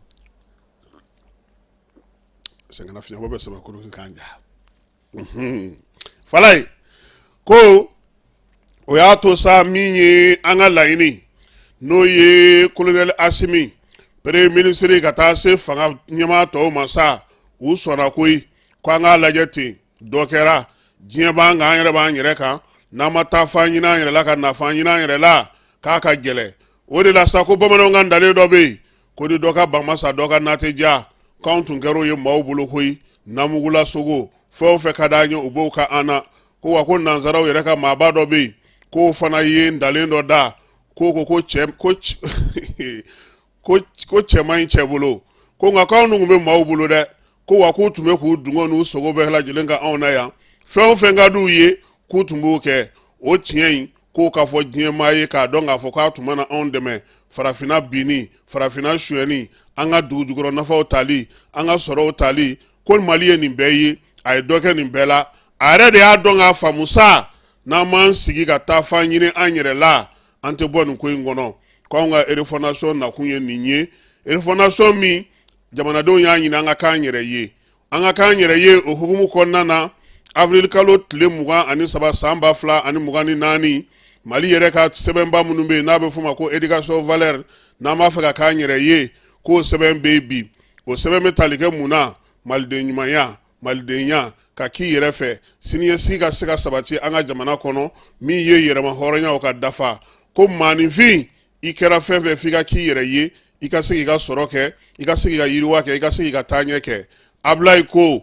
Sɛgɛnna fiɲɛbɔ bɛ sama kolo k'an ja Falaye ko o y'a to sa, min ye an ka laɲini, n'o ye colonel Asimi, premier ministre, ka taa se fanga ɲɛmaa tɔw ma sa, u sɔnna koyi, ko an k'a lajɛ ten. Dɔ kɛra diɲɛ b'an kan, an yɛrɛ b'an yɛrɛ kan, n'an ma taa fan ɲini an yɛrɛ la ka nafa ɲini an yɛrɛ la, k'a ka gɛlɛn. O de la sa, ko bamananw ka ntalen dɔ bɛ yen ko ni dɔ ka ba ma sa, dɔ ka na tɛ diya. K'anw tun kɛra o ye maaw bolo koyi, namugula sogo, fɛn o fɛn ka d'an ye, u b'o ka an na. Ko wa ko nanzaraw yɛrɛ ka maaba dɔ bɛ yen, k'o fana ye ntalen dɔ da, ko ko cɛ ko ko cɛ man ɲi cɛ bolo. Ko nka k'anw tun bɛ maaw bolo dɛ. Ko wa k'u tun bɛ k'u dungɔ n'u sogo bɛɛ lajɛlen ka anw na yan, fɛn o fɛn ka d'u ye, k'u tun b'o kɛ. O tiɲɛ in, k'o ka fɔ diɲɛmaa ye k'a dɔn k'a fɔ k'a tun mana anw dɛmɛ farafinna binni, farafinna sonyɛni, an ka dugujukɔrɔ nafaw tali, an ka sɔrɔw tali, ko Mali ye nin bɛɛ ye, a ye dɔ kɛ nin bɛɛ la. A yɛrɛ de y'a dɔn k'a faamu sa, n'an m'an sigi ka taa fan ɲini an yɛrɛ la, an tɛ bɔ nin ko in kɔnɔ. Ko anw ka refondation nakun ye nin ye, refondation min jamanadenw y'a ɲini an ka k'an yɛrɛ ye, an ka k'an yɛrɛ ye. O hukumu kɔnɔna na, avril kalo tile 23 san 2024, Mali yɛrɛ ka sɛbɛnba minnu bɛ yen n'a bɛ f'o ma ko éducation valeur, n'an b'a fɛ ka k'an yɛrɛ ye, k'o sɛbɛn bɛ yen bi. O sɛbɛn bɛ tali kɛ mun na? Maliden ɲumanya, malidenya, ka k'i yɛrɛ fɛ, siniɲɛsigi ka se ka sabati an ka jamana kɔnɔ, min ye yɛrɛma hɔrɔnya o ka dafa, ko maaninfin i kɛra fɛn fɛn, f'i ka k'i yɛrɛ ye, i ka se k'i ka sɔrɔ kɛ, i ka se k'i ka yiriwa kɛ, i ka se k'i ka taaɲɛ kɛ. Abulayi ko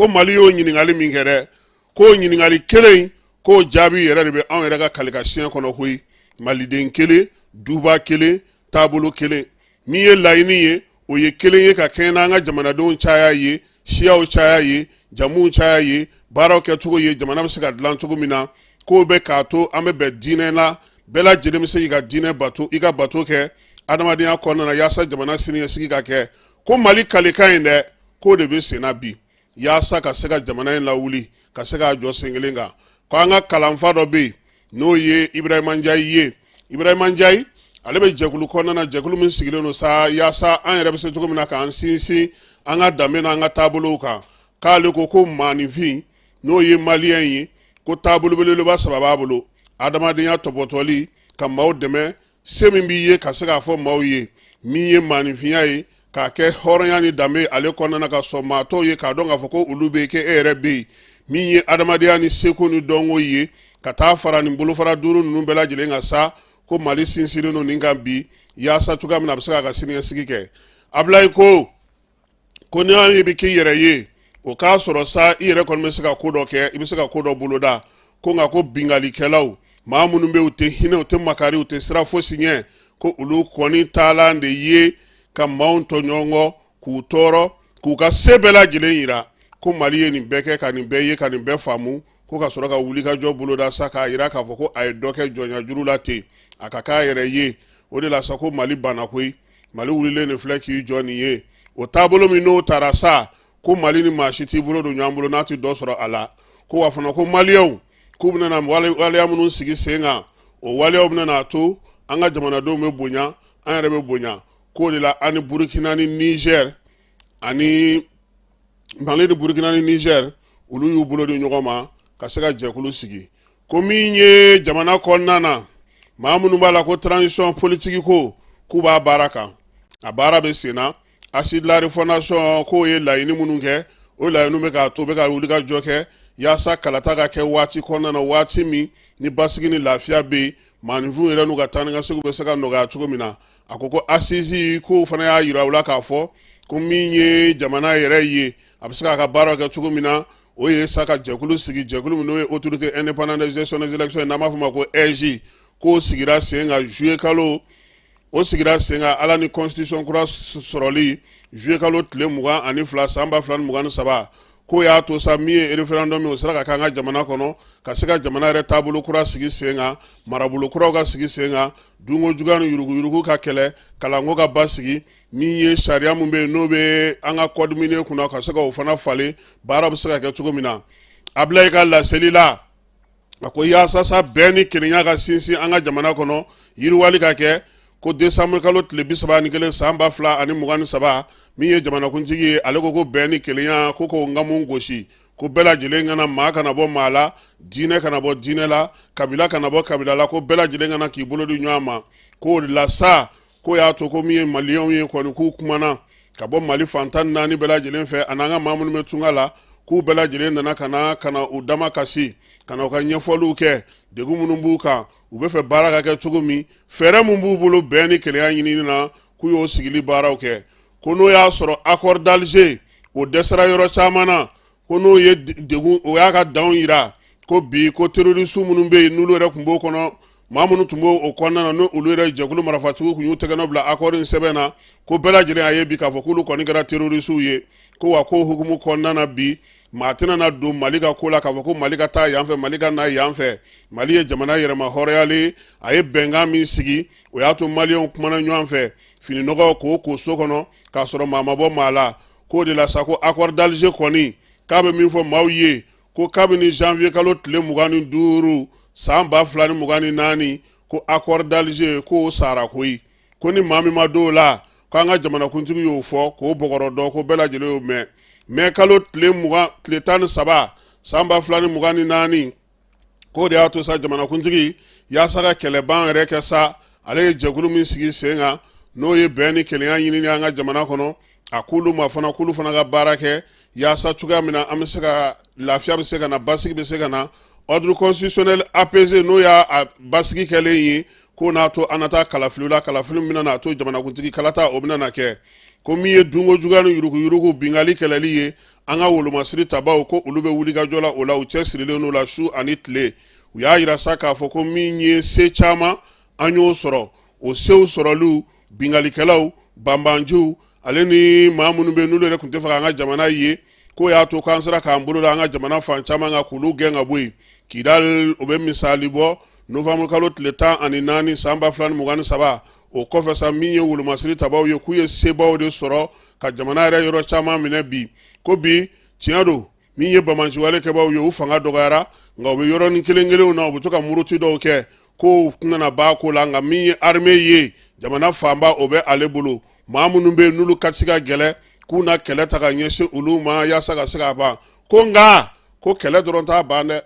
Mali y'o ɲininkali min kɛ dɛ, k'o ɲininkali kelen, k'o jaabi yɛrɛ de bɛ anw yɛrɛ ka kalikasiɲɛ kɔnɔ koyi. Maliden kelen, duba kelen, taabolo kelen, min ye laɲini ye, o ye kelen ye, ka kɛɲɛ n'an ka jamanadenw caya ye, siyaw caya ye, jamuw caya ye, baaraw kɛcogo ye, jamana bɛ se ka dilan cogo min na. K'o bɛ k'a to an bɛ bɛn diinɛ la, bɛɛ lajɛlen bɛ se k'i ka diinɛ bato, i ka bato kɛ adamadenya kɔnɔna na, yaasa jamana siniɲɛsigi ka kɛ. Ko Mali kalikan in dɛ, k'o de bɛ sen na bi, yaasa ka se ka jamana in lawuli, ka se k'a jɔ sen kelen kan. Ko an ka kalanfa dɔ bɛ yen, n'o ye Ibrahima Njayi ye. Ibrahima Njayi, ale bɛ jɛkulu kɔnɔna na, jɛkulu min sigilen don sa yaasa an yɛrɛ bɛ se cogo min na k'an sinsin an ka danbe n'an ka taabolow kan. K'ale ko ko maaninfin, n'o ye maliyɛn ye, ko taabolo belebeleba saba b'a bolo: adamadenya tɔpɔtɔli, ka maaw dɛmɛ. Se min b'i ye ka se k'a fɔ maaw ye min ye maaninfinya ye, k'a kɛ hɔrɔnya ni danbe ale kɔnɔna na, ka sɔn maa tɔw ye, k'a dɔn k'a fɔ ko olu bɛ yen, k'e yɛrɛ bɛ yen, min ye adamadenya ni seko ni dɔnko ye, ka taa fara nin bolofara duuru ninnu bɛɛ lajɛlen kan sa, ko Mali sinsinnen don nin kan bi, yaasa cogoya min na a bɛ se k'a ka siniɲɛsigi kɛ. Abulayi ko n'i y'a ye i bɛ k'i yɛrɛ ye, o k'a sɔrɔ sa i yɛrɛ kɔni bɛ se ka ko dɔ kɛ, i bɛ se ka ko dɔ boloda. Ko nka ko binkannikɛlaw, maa minnu bɛ u tɛ hinɛ, u tɛ makari, u tɛ siran fosi ɲɛ, ko olu kɔni taalan de ye ka maaw tɔɲɔgɔn, k'u tɔɔrɔ, k'u ka se bɛɛ lajɛlen yira. Ko Mali ye nin bɛɛ kɛ, ka nin bɛɛ ye, ka nin bɛɛ faamu, ko ka sɔrɔ ka wulikajɔ boloda sa, k'a yira k'a fɔ ko a ye dɔ kɛ jɔnya juru la ten, a ka k'a yɛrɛ ye. O de la sa ko Mali banna koyi. Mali wulilen de filɛ k'i jɔ nin ye. O taabolo min n'o taara sa, ko Mali ni maa si t'i bolo don ɲɔgɔn bolo n'a tɛ dɔ sɔrɔ a la. Ko wa fana ko maliyɛnw k'u bɛna waleya minnu sigi sen kan, o waleyaw bɛna n'a to an ka jamanadenw bɛ bonya, an yɛrɛ bɛ bonya. K'o de la an ni Burukina ni Nizɛri ani Mali ni Burukina ni Nizɛri, olu y'u bolo di ɲɔgɔn ma ka se ka jɛkulu sigi. Ko min ye jamana kɔnɔna na, maa minnu b'a la ko transition politique ko k'u b'a baara kan, a baara bɛ sen na. Assises de la refondation, k'o ye laɲini minnu kɛ, o laɲiniw bɛ k'a to bɛ ka wuli ka jɔ kɛ yaasa kalata ka kɛ waati kɔnɔna na, waati min ni basigi ni lafiya bɛ yen, maaninfinw yɛrɛ n'u ka taa ni ka seginw bɛ se ka nɔgɔya cogo min na. A ko assises k'o fana y'a yira u la k'a fɔ ko min ye jamana yɛrɛ ye, a bɛ se k'a ka baara kɛ cogo min na, o ye sa ka jɛkulu sigi, jɛkulu min n'o ye Autorité indépendante de gestion des élections, n'an b'a fɔ o ma ko AIGE. K'o sigira sen kan juillet kalo, o sigira sen kan ala ni constitution kura sɔrɔli juillet kalo tile 22 san 2023. K'o y'a to sa min ye référendum ye, o sera ka k'an ka jamana kɔnɔ, ka se ka jamana yɛrɛ taabolo kura sigi sen kan, marabolo kuraw ka sigi sen kan, dunko juguya ni yuruguyurugu ka kɛlɛ, kalanko ka basigi, min ye sariya min bɛ yen n'o bɛ an ka code minier kunna, ka se ka o fana falen, baara bɛ se ka kɛ cogo min na. Abulayi ka laseli la, a ko yaasa sa bɛn ni kelenya ka sinsin an ka jamana kɔnɔ, yiriwali ka kɛ, ko décembre kalo tile 31 san 2023, min ye jamanakuntigi ye, ale ko bɛn ni kelenya ko k'o nkamu gosi, ko bɛɛ lajɛlen kana, maa kana bɔ maa la, diinɛ kana bɔ diinɛ la, kabila kana bɔ kabila la, ko bɛɛ lajɛlen kana k'i bolo di ɲɔgɔn ma. K'o de la sa k'o y'a to ko min ye maliyɛnw ye kɔni, k'u kumana ka bɔ Mali fan 14 bɛɛ lajɛlen fɛ, ani an ka maa minnu bɛ tunga la, k'u bɛɛ lajɛlen nana ka na u dama kasi, ka na u ka ɲɛfɔliw kɛ, degun minnu b'u kan, u bɛ fɛ baara ka kɛ cogo min, fɛɛrɛ min b'u bolo bɛn ni kelenya ɲinini na, k'u y'o sigili baaraw kɛ. Ko n'o y'a sɔrɔ accord d'Alger o dɛsɛra yɔrɔ caman na, ko n'o ye degun, o y'a ka danw yira, ko bi ko terroriste minnu bɛ yen, n'olu yɛrɛ tun b'o kɔnɔ, maa minnu tun b'o kɔnɔna na, n'olu yɛrɛ jɛkulu marifatigiw tun y'u tɛgɛnɔ bila accord in sɛbɛn na, ko bɛɛ lajɛlen y'a ye bi k'a fɔ k'olu kɔni kɛra terroristew ye. Ko wa ko hukumu kɔnɔna na bi, maa tɛna na don Mali ka ko la k'a fɔ ko Mali ka taa yan fɛ, Mali ka na yan fɛ. Mali ye jamana yɛrɛma hɔrɔnyalen, a ye bɛnkan min sigi, o y'a to maliyɛnw kumana ɲɔgɔn fɛ, fininɔgɔ k'o ko so kɔnɔ k'a sɔrɔ maa ma bɔ maa la. K'o de la sa ko accord d'Alger kɔni, k'a bɛ min fɔ maaw ye, ko kabini janvier kalo tile 25 san 2024, ko accord d'Alger k'o sara koyi. Ko ni maa min ma don o la, k'an ka jamanakuntigi y'o fɔ k'o bɔgɔrɔ dɔn, ko bɛɛ lajɛlen y'o mɛn. Mai kalo tile 20, tile 13 san 2024, k'o de y'a to sa jamanakuntigi, yaasa ka kɛlɛban yɛrɛ kɛ sa, ale ye jɛkulu min sigi sen kan, n'o ye bɛn ni kelenya ɲinini an ka jamana kɔnɔ, a k'olu ma fana k'olu fana ka baara kɛ yaasa cogoya min na an bɛ se ka lafiya bɛ se ka na, basigi bɛ se ka na, ordre constitutionnel apaisé, n'o y'a basigi kɛlen ye, k'o n'a to an na taa kalafili la, kalafili min bɛna n'a to jamanakuntigi kalata o bɛna na kɛ. Ko min ye dunko juguya ni yuruguyurugu binkanni kɛlɛli ye, an ka wolomasiri tabaw, ko olu bɛ wulikajɔ la o la, u cɛ sirilen don la su ani tile. U y'a yira sa k'a fɔ ko min ye se caman an y'o sɔrɔ, o sew sɔrɔliw, binkannikɛlaw, banbanjiw, ale ni maa minnu bɛ n'olu yɛrɛ tun tɛ fɛ k'an ka jamana ye, k'o y'a to k'an sera k'an bolo da an ka jamana fan caman kan k'olu gɛn ka bɔ yen. Kidal, o bɛ misali bɔ novembre kalo tile 14 san 2023. O kɔfɛ sa, min ye wolomasiri tabaw ye, k'u ye sebaw de sɔrɔ ka jamana yɛrɛ yɔrɔ caman minɛ bi. Ko bi tiɲɛ don, min ye banbaanciwale kɛbaw ye, u fanga dɔgɔyara, nka u bɛ yɔrɔnin kelen kelenw na, u bɛ to ka muruti dɔw kɛ, ko u tɛna ban ko la. Nka min ye armée ye, jamana fanba o bɛ ale bolo. Maa minnu bɛ yen n'olu ka se ka gɛlɛ, k'u na kɛlɛ ta ka ɲɛsin olu ma yaasa ka se ka ban. Ko nka ko kɛlɛ dɔrɔn t'a ban dɛ.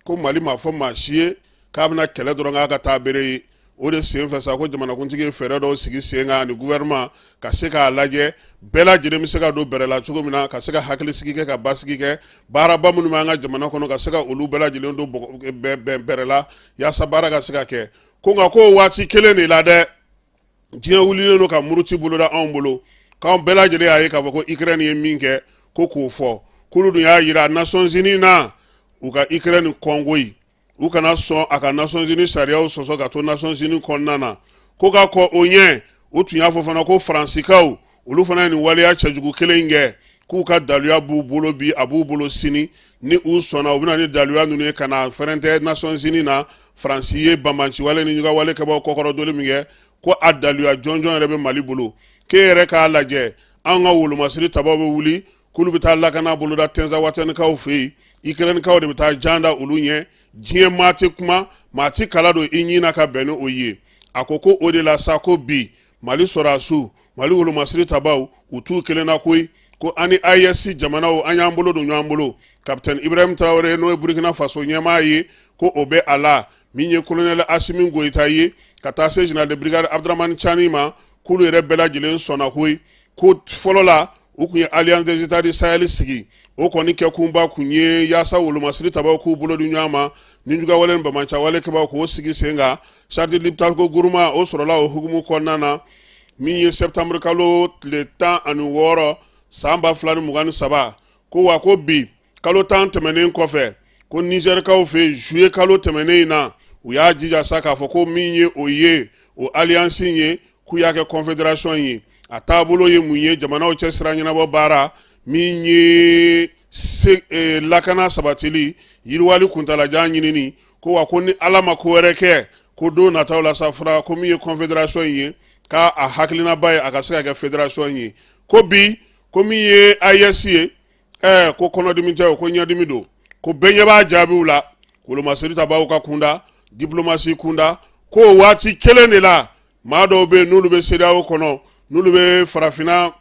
Ko Mali m'a fɔ maa si ye k'a bɛna kɛlɛ dɔrɔn k'a ka taa bere ye. O de senfɛ sa, ko jamanakuntigi ye fɛɛrɛ dɔw sigi sen kan ani gouvernement ka se k'a lajɛ bɛɛ lajɛlen bɛ se ka don bɛrɛ la cogo min na, ka se ka hakilisigi kɛ, ka basigi kɛ, baaraba minnu bɛ an ka jamana kɔnɔ, ka se ka olu bɛɛ lajɛlen don bɛn bɛrɛ la yaasa baara ka se ka kɛ. Ko nka ko waati kelen de la dɛ, diɲɛ wulilen don ka muruti boloda anw bolo, k'anw bɛɛ lajɛlen y'a ye k'a fɔ ko Ukraine ye min kɛ, ko k'o fɔ, k'olu dun y'a yira Nations Unies na, u ka Ukraine kɔn koyi, u kana sɔn a ka Nations Unies sariyaw sɔsɔ ka to Nations Unies kɔnɔna na. Ko ka kɔn o ɲɛ, u tun y'a fɔ fana ko Faransikaw, olu fana ye nin waleya cɛjugu kelen in kɛ, k'u ka daluya b'u bolo bi, a b'u bolo sini. Ni u sɔnna, u bɛna ni daluya ninnu ye ka na fɛrɛntɛ Nations Unies na. Faransi ye banbaanciwale ni ɲugawale kɛbaaw kɔkɔrɔdoli min kɛ, ko a daluya jɔnjɔn yɛrɛ bɛ Mali bolo. K'e yɛrɛ k'a lajɛ, an ka wolomasiri tabaw bɛ wuli k'olu bɛ taa lakana boloda Tɛnzawatɛnikaw fɛ yen, Ikɛrɛnikaw de bɛ taa jan da olu ɲɛ. Diɲɛ maa tɛ kuma, maa tɛ kala don i ɲin na ka bɛn ni o ye. A ko ko o de la sa, ko bi Mali sɔrɔdasiw, Mali wolomasiri tabaw, u t'u kelen na koyi, ko an ni AES jamanaw, an y'an bolo don ɲɔgɔn bolo. Kapitɛni Ibrahim Traoré, n'o ye Burkina Faso ɲɛmaa ye, ko o bɛ a la. Min ye kolonɛli Asimi Goyita ye, ka taa se général de brigade Abdramani Tiani ma, k'olu yɛrɛ bɛɛ lajɛlen sɔnna koyi. Ko fɔlɔ la, u tun ye Alliance des États du Sahel sigi, o kɔni kɛkunba kun ye yaasa wolomasiri tabaw k'u bolo di ɲɔgɔn ma, ni jugawale ni banbaanciwale kɛbaw k'o sigi sen kan. Charte Liptako Gourma, o sɔrɔla o hukumu kɔnɔna na. Min ye septembre kalo tile 16 san 2023, ko wa ko bi kalo 10 tɛmɛnen kɔfɛ, ko Nizɛrikaw fɛ yen, juillet kalo tɛmɛnen in na, u y'a jija sa k'a fɔ ko min ye o ye o alliance ye, k'u y'a kɛ confédération ye. A taabolo ye mun ye? Jamanaw cɛ sira ɲɛnabɔ baara, min ye lakana sabatili, yiriwali kuntalajan ɲinini. Ko wa ko ni Ala ma ko wɛrɛ kɛ, ko don nataw la sa fana, ko min ye confédération ye, k'a a hakilinaba ye a ka se ka kɛ fédération ye. Ko bi, ko min ye AES ye, ko kɔnɔdimi tɛ o, ko ɲɛdimi don. Ko bɛɛ ɲɛ b'a jaabiw la, wolomasiri tabaw ka kunda, diplomasi kunda. Ko waati kelen de la, maa dɔw bɛ yen n'olu bɛ CEDEAO kɔnɔ, n'olu bɛ farafinna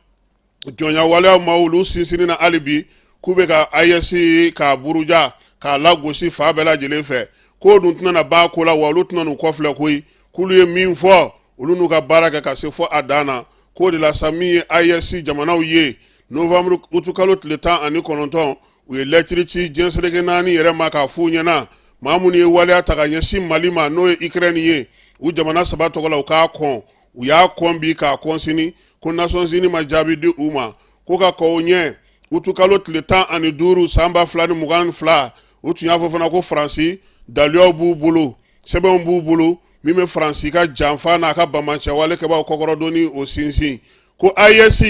jɔnya waleyaw ma, olu sinsinni na hali bi, k'u bɛ ka AES k'a buruja, k'a lagosi fan bɛɛ lajɛlen fɛ. K'o dun tɛna ban ko la, wa olu tɛna n'u kɔfilɛ koyi. K'olu ye min fɔ, olu n'u ka baara kɛ ka se fɔ a dan na. K'o de la sa, min ye AES jamanaw ye, novembre utukalo tile 19, u ye lɛtiri ci diɲɛ seleke naani yɛrɛ ma k'a f'u ɲɛna, maa minnu ye waleya ta ka ɲɛsin Mali ma, n'o ye Ukraine ye, u jamana saba tɔgɔ la, u k'a kɔn. U y'a kɔn bi, k'a kɔn sini. Ko Nations Unies ma jaabi di u ma. Ko ka kɔn o ɲɛ, utukalo tile 15 san 2022, u tun y'a fɔ fana ko Faransi daluyaw b'u bolo, sɛbɛnw b'u bolo min bɛ Faransi ka janfa n'a ka banbaanciwale kɛbaaw kɔkɔrɔdonni o sinsin. Ko AES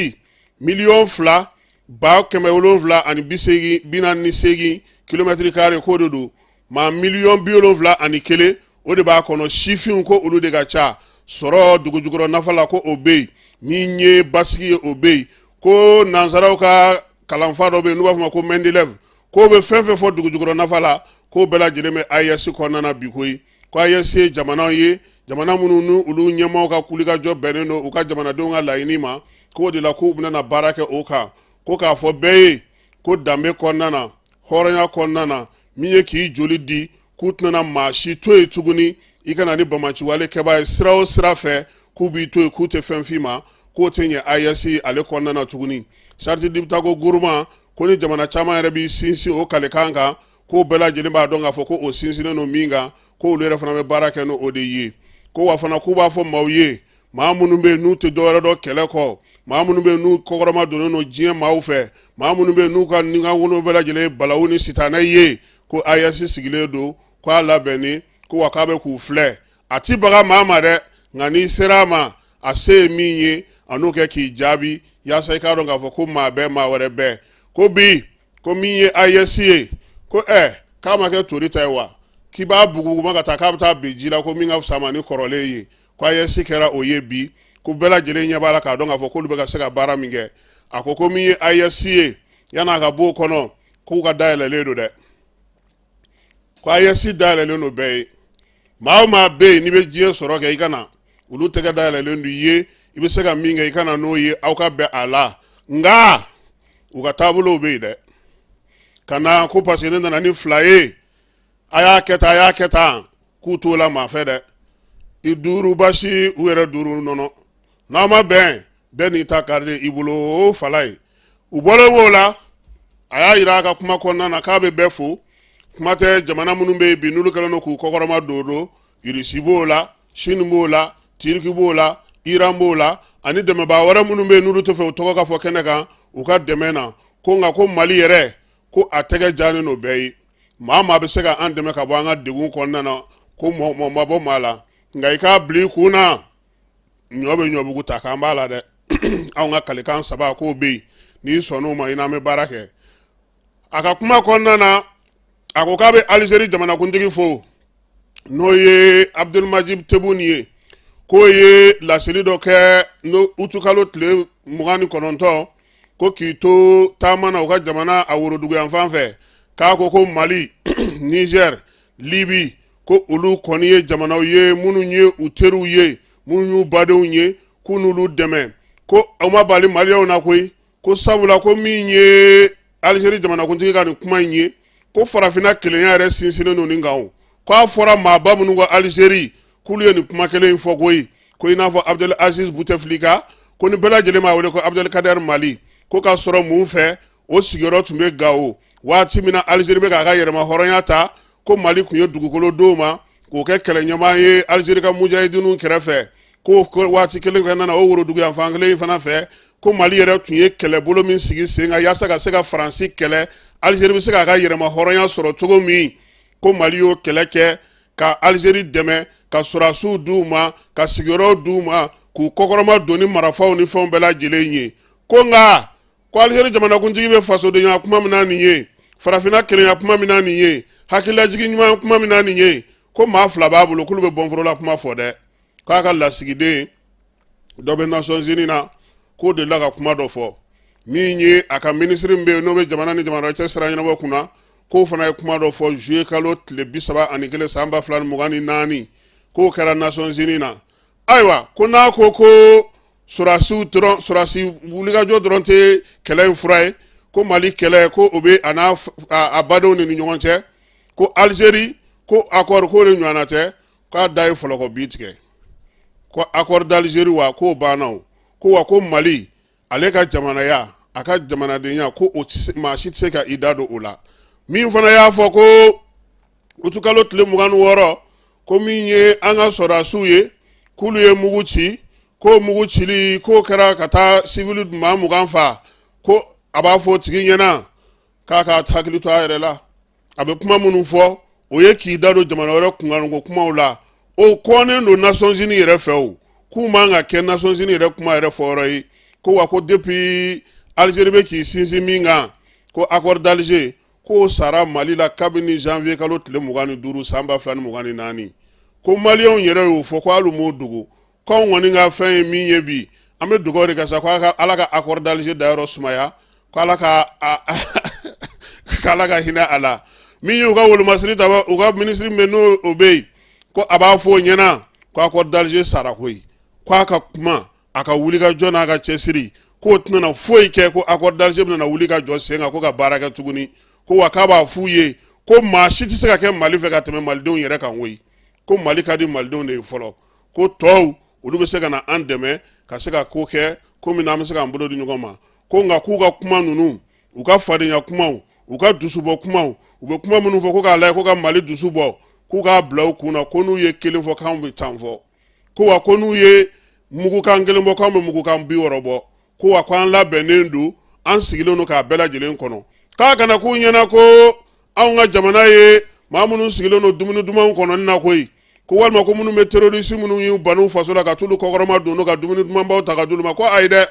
2,788 kilomɛtiri kare, k'o de don. Maa 71 miliyɔn, o de b'a kɔnɔ. Sifinw, ko olu de ka ca. Sɔrɔ dugujukɔrɔ nafa la, ko o bɛ yen. Min ye basigi ye, o bɛ yen. Ko nansaraw ka kalanfa dɔ bɛ yen n'u b'a fɔ ma ko Mendeleev, k'o bɛ fɛn fɛn fɔ dugujukɔrɔ nafa la, k'o bɛɛ lajɛlen bɛ AES kɔnɔna na bi koyi. Ko AES ye jamanaw ye, jamana minnu ni olu ɲɛmaaw ka wulikajɔ bɛnnen don u ka jamanadenw ka laɲini ma. K'o de la k'u bɛna baara kɛ o kan. Ko k'a fɔ bɛɛ ye ko danbe kɔnɔna na, hɔrɔnya kɔnɔna na, min ye k'i joli di, k'u tɛna maa si to yen tuguni i ka na ni banbaanciwale kɛbaa ye sira o sira fɛ, k'u b'i to yen, k'u tɛ fɛn f'i ma, k'o tɛ ɲɛ AES ale kɔnɔna na tuguni. Charte Liptako Gourma, ko ni jamana caman yɛrɛ b'i sinsin o kalekan kan, k'o bɛɛ lajɛlen b'a dɔn k'a fɔ ko o sinsinnen don min kan, ko olu yɛrɛ fana bɛ baara kɛ n'o de ye. Ko wa fana k'u b'a fɔ maaw ye, maa minnu bɛ yen n'u tɛ dɔwɛrɛ dɔn kɛlɛ kɔ, maa minnu bɛ yen n'u kɔkɔrɔma donnen don diɲɛ maaw fɛ, maa minnu bɛ yen n'u ka ninkankolon bɛɛ lajɛlen ye balawu ni sitanɛ ye, ko AES sigilen don, ko a labɛnnen ko, wa k'a bɛ k'u filɛ. A ti baga maa ma dɛ, nka n'i sera a ma, a se ye min ye, a n'o kɛ k'i jaabi yaasa i k'a dɔn k'a fɔ ko maa bɛɛ maa wɛrɛ bɛɛ. Ko bi, ko min ye AES ye, ko k'a ma kɛ tori ta ye wa, k'i b'a buguguma ka taa, k'a bɛ taa bin ji la, ko min ka fisa ma ni kɔrɔlen ye. Ko AES kɛra o ye bi, ko bɛɛ lajɛlen ɲɛ b'a la k'a dɔn k'a fɔ k'olu bɛ ka se ka baara min kɛ. A ko ko min ye AES ye, yan'a ka b'o kɔnɔ, k'u ka dayɛlɛlen don dɛ, ko AES dayɛlɛlen don bɛɛ ye. Maa o maa bɛ yen n'i bɛ diɲɛ sɔrɔ kɛ, i ka na, olu tɛgɛ dayɛlɛlen don i ye. I bɛ se ka min kɛ, i ka na n'o ye, aw ka bɛn a la. Nka u ka taabolow bɛ yen dɛ, ka na ko parce que ne nana ni fila ye, a y'a kɛ tan, a y'a kɛ tan, k'u t'o la maa fɛ dɛ. I duuru basi u yɛrɛ duuru nɔnɔ n'a ma bɛn bɛɛ n'i ta kari i bolo o fala ye. U bɔlen o la, a y'a jira a ka kuma kɔnɔna na k'a bɛ bɛɛ fo, kuma tɛ jamana minnu bɛ yen bi n'olu kɛlen don k'u kɔkɔrɔma don don Irisi b'o la, Sini b'o la, Tiriki b'o la, Iran b'o la, ani dɛmɛbaa wɛrɛ minnu bɛ yen n'olu tɛ fɛ u tɔgɔ ka fɔ kɛnɛ kan u ka dɛmɛ na. Ko nka ko Mali yɛrɛ, ko a tɛgɛ jannen don bɛɛ ye. Maa maa bɛ se ka an dɛmɛ ka bɔ an ka degun kɔnɔna na, ko mɔgɔ ma bɔ maa la, nka i k'a bila i kun na, ɲɔ bɛ ɲɔbugu ta k'an b'a la dɛ. Anw ka kalikan saba k'o bɛ yen, n'i sɔnn'o ma i n'an bɛ baara kɛ. A ka kuma kɔnɔna na, a ko k'a bɛ Alizeri jamanakuntigi fo, n'o ye Abdelmadjid Tebboune ye, k'o ye laseli dɔ kɛ n'o utukalo tile 29, ko k'i to taama na u ka jamana a woroduguyanfan fɛ, k'a ko ko Mali, Niger, Libi, ko olu kɔni ye jamanaw ye minnu ye u teriw ye, minnu y'u badenw ye, k'u n'olu dɛmɛ, ko aw ma bali maliyɛnw na koyi. Ko sabula ko min ye Alizeri jamanakuntigi ka nin kuma in ye, ko farafinna kelenya yɛrɛ sinsinnen don nin kan. O k'a fɔra maaba minnu ko Alizeri k'olu ye nin kuma kelen in fɔ koyi, ko i n'a fɔ Abdel Aziz Bouteflika, ko ni bɛɛ lajɛlen b'a wele ko Abdelkader Mali, ko k'a sɔrɔ mun fɛ o sigiyɔrɔ tun bɛ Gawo waati min na Alizeri bɛ k'a ka yɛrɛma hɔrɔnya ta, ko Mali tun ye dugukolo d'o ma k'o kɛ kɛlɛɲɛmaa ye Alizeri ka mujahidinw kɛrɛfɛ. Ko waati kelen fana na, o woroduguyanfan kelen in fana fɛ, ko Mali yɛrɛ tun ye kɛlɛbolo min sigi sen kan yaasa ka se ka Faransi kɛlɛ, Alizeri bɛ se k'a ka yɛrɛma hɔrɔnya sɔrɔ cogo min, ko Mali y'o kɛlɛ kɛ ka Alizeri dɛmɛ, ka sɔrɔdasiw d'u ma, ka sigiyɔrɔw d'u ma, k'u kɔkɔrɔma don ni marifaw ni fɛnw bɛɛ lajɛlen ye. Ko nka ko Alizeri jamanakuntigi bɛ fasodenya kuma min na nin ye, farafinna kelenya kuma min na nin ye, hakililajigin ɲuman kuma min na nin ye, ko maa fila b'a bolo k'olu bɛ bɔnforola kuma fɔ dɛ. K'a ka lasigiden dɔ bɛ Nations Unies na, k'o delila ka kuma dɔ fɔ, min ye a ka minisiri min bɛ yen n'o bɛ jamana ni jamana cɛ sira ɲɛnabɔ kunna, k'o fana ye kuma dɔ fɔ juillet kalo tile 31 san 2024, k'o kɛra Nations Unies na. Ayiwa, ko n'a ko ko sɔrɔdasiw dɔrɔn, sɔrɔdasi wulikajɔ dɔrɔn tɛ kɛlɛ in fura ye, ko Mali kɛlɛ ko o bɛ a n'a a badenw de ni ɲɔgɔn cɛ, ko Alizeri ko accord k'o de ɲɔgɔnna tɛ, k'a da ye fɔlɔkɔ bi tigɛ, ko accord d'Algérie wa k'o banna o, ko wa ko Mali ale ka jamanaya, a ka jamanadenya, ko o maa si tɛ se ka i da don o la. Min fana y'a fɔ ko utukalo tile 26, ko min ye an ka sɔrɔdasiw ye, k'olu ye mugu ci, k'o mugu cili k'o kɛra ka taa sivili maa 20 fa, ko a b'a fɔ o tigi ɲɛna k'a ka hakili to a yɛrɛ la. A bɛ kuma minnu fɔ, o ye k'i da don jamana wɛrɛ kunkanko kumaw la, o kɔnnen don Nations Unies yɛrɛ fɛ, o k'u man ka kɛ Nations Unies yɛrɛ kuma yɛrɛ fɔyɔrɔ ye. Ko wa ko depuis Algérie bɛ k'i sinsin min kan, ko accord d'Alger, k'o sara Mali la kabini janvier kalo tile 25 san 2024, ko maliyɛnw yɛrɛ y'o fɔ, ko hali m'o dogo, k'anw kɔni ka fɛn ye min ye bi, an bɛ dugawu de kɛ sa ko Ala ka accord d'Alger dayɔrɔ sumaya, ko Ala ka k'Ala ka hinɛ a la. Min y'u ka wolomasiri ta, u ka minisiri min n'o o bɛ yen, ko a b'a fɔ o ɲɛna ko accord d'Alger sara koyi, ko a ka kuma, a ka wulikajɔ n'a ka cɛsiri, k'o tɛna foyi kɛ, ko accord d'Alger bɛna wuli ka jɔ sen kan ko ka baara kɛ tuguni. Ko wa k'a b'a f'u ye ko maa si tɛ se ka kɛ Mali fɛ ka tɛmɛ malidenw yɛrɛ kan koyi, ko Mali ka di malidenw de ye fɔlɔ, ko tɔw olu bɛ se ka na an dɛmɛ ka se ka ko kɛ ko min na an bɛ se k'an bolo di ɲɔgɔn ma. Ko nka k'u ka kuma ninnu, u ka fadenya kumaw, u ka dusubɔ kumaw, u bɛ kuma minnu fɔ ko k'a lajɛ ko ka Mali dusu bɔ, k'u k'a bila u kun na ko n'u ye kelen fɔ k'anw bɛ 10 fɔ, ko wa ko n'u ye mugukan kelen bɔ k'anw bɛ mugukan 60 bɔ, ko wa ko an labɛnnen don, an sigilen don k'a bɛɛ lajɛlen kɔnɔ. K'a kana k'u ɲɛna ko anw ka jamana ye maa minnu sigilen don dumuni dumanw kɔnɔni na koyi, ko walima ko minnu bɛ terroriste minnu y'u ban'u faso la ka t'olu kɔkɔrɔma don ka dumuni dumanbaw ta ka d'olu ma, ko ayi dɛ,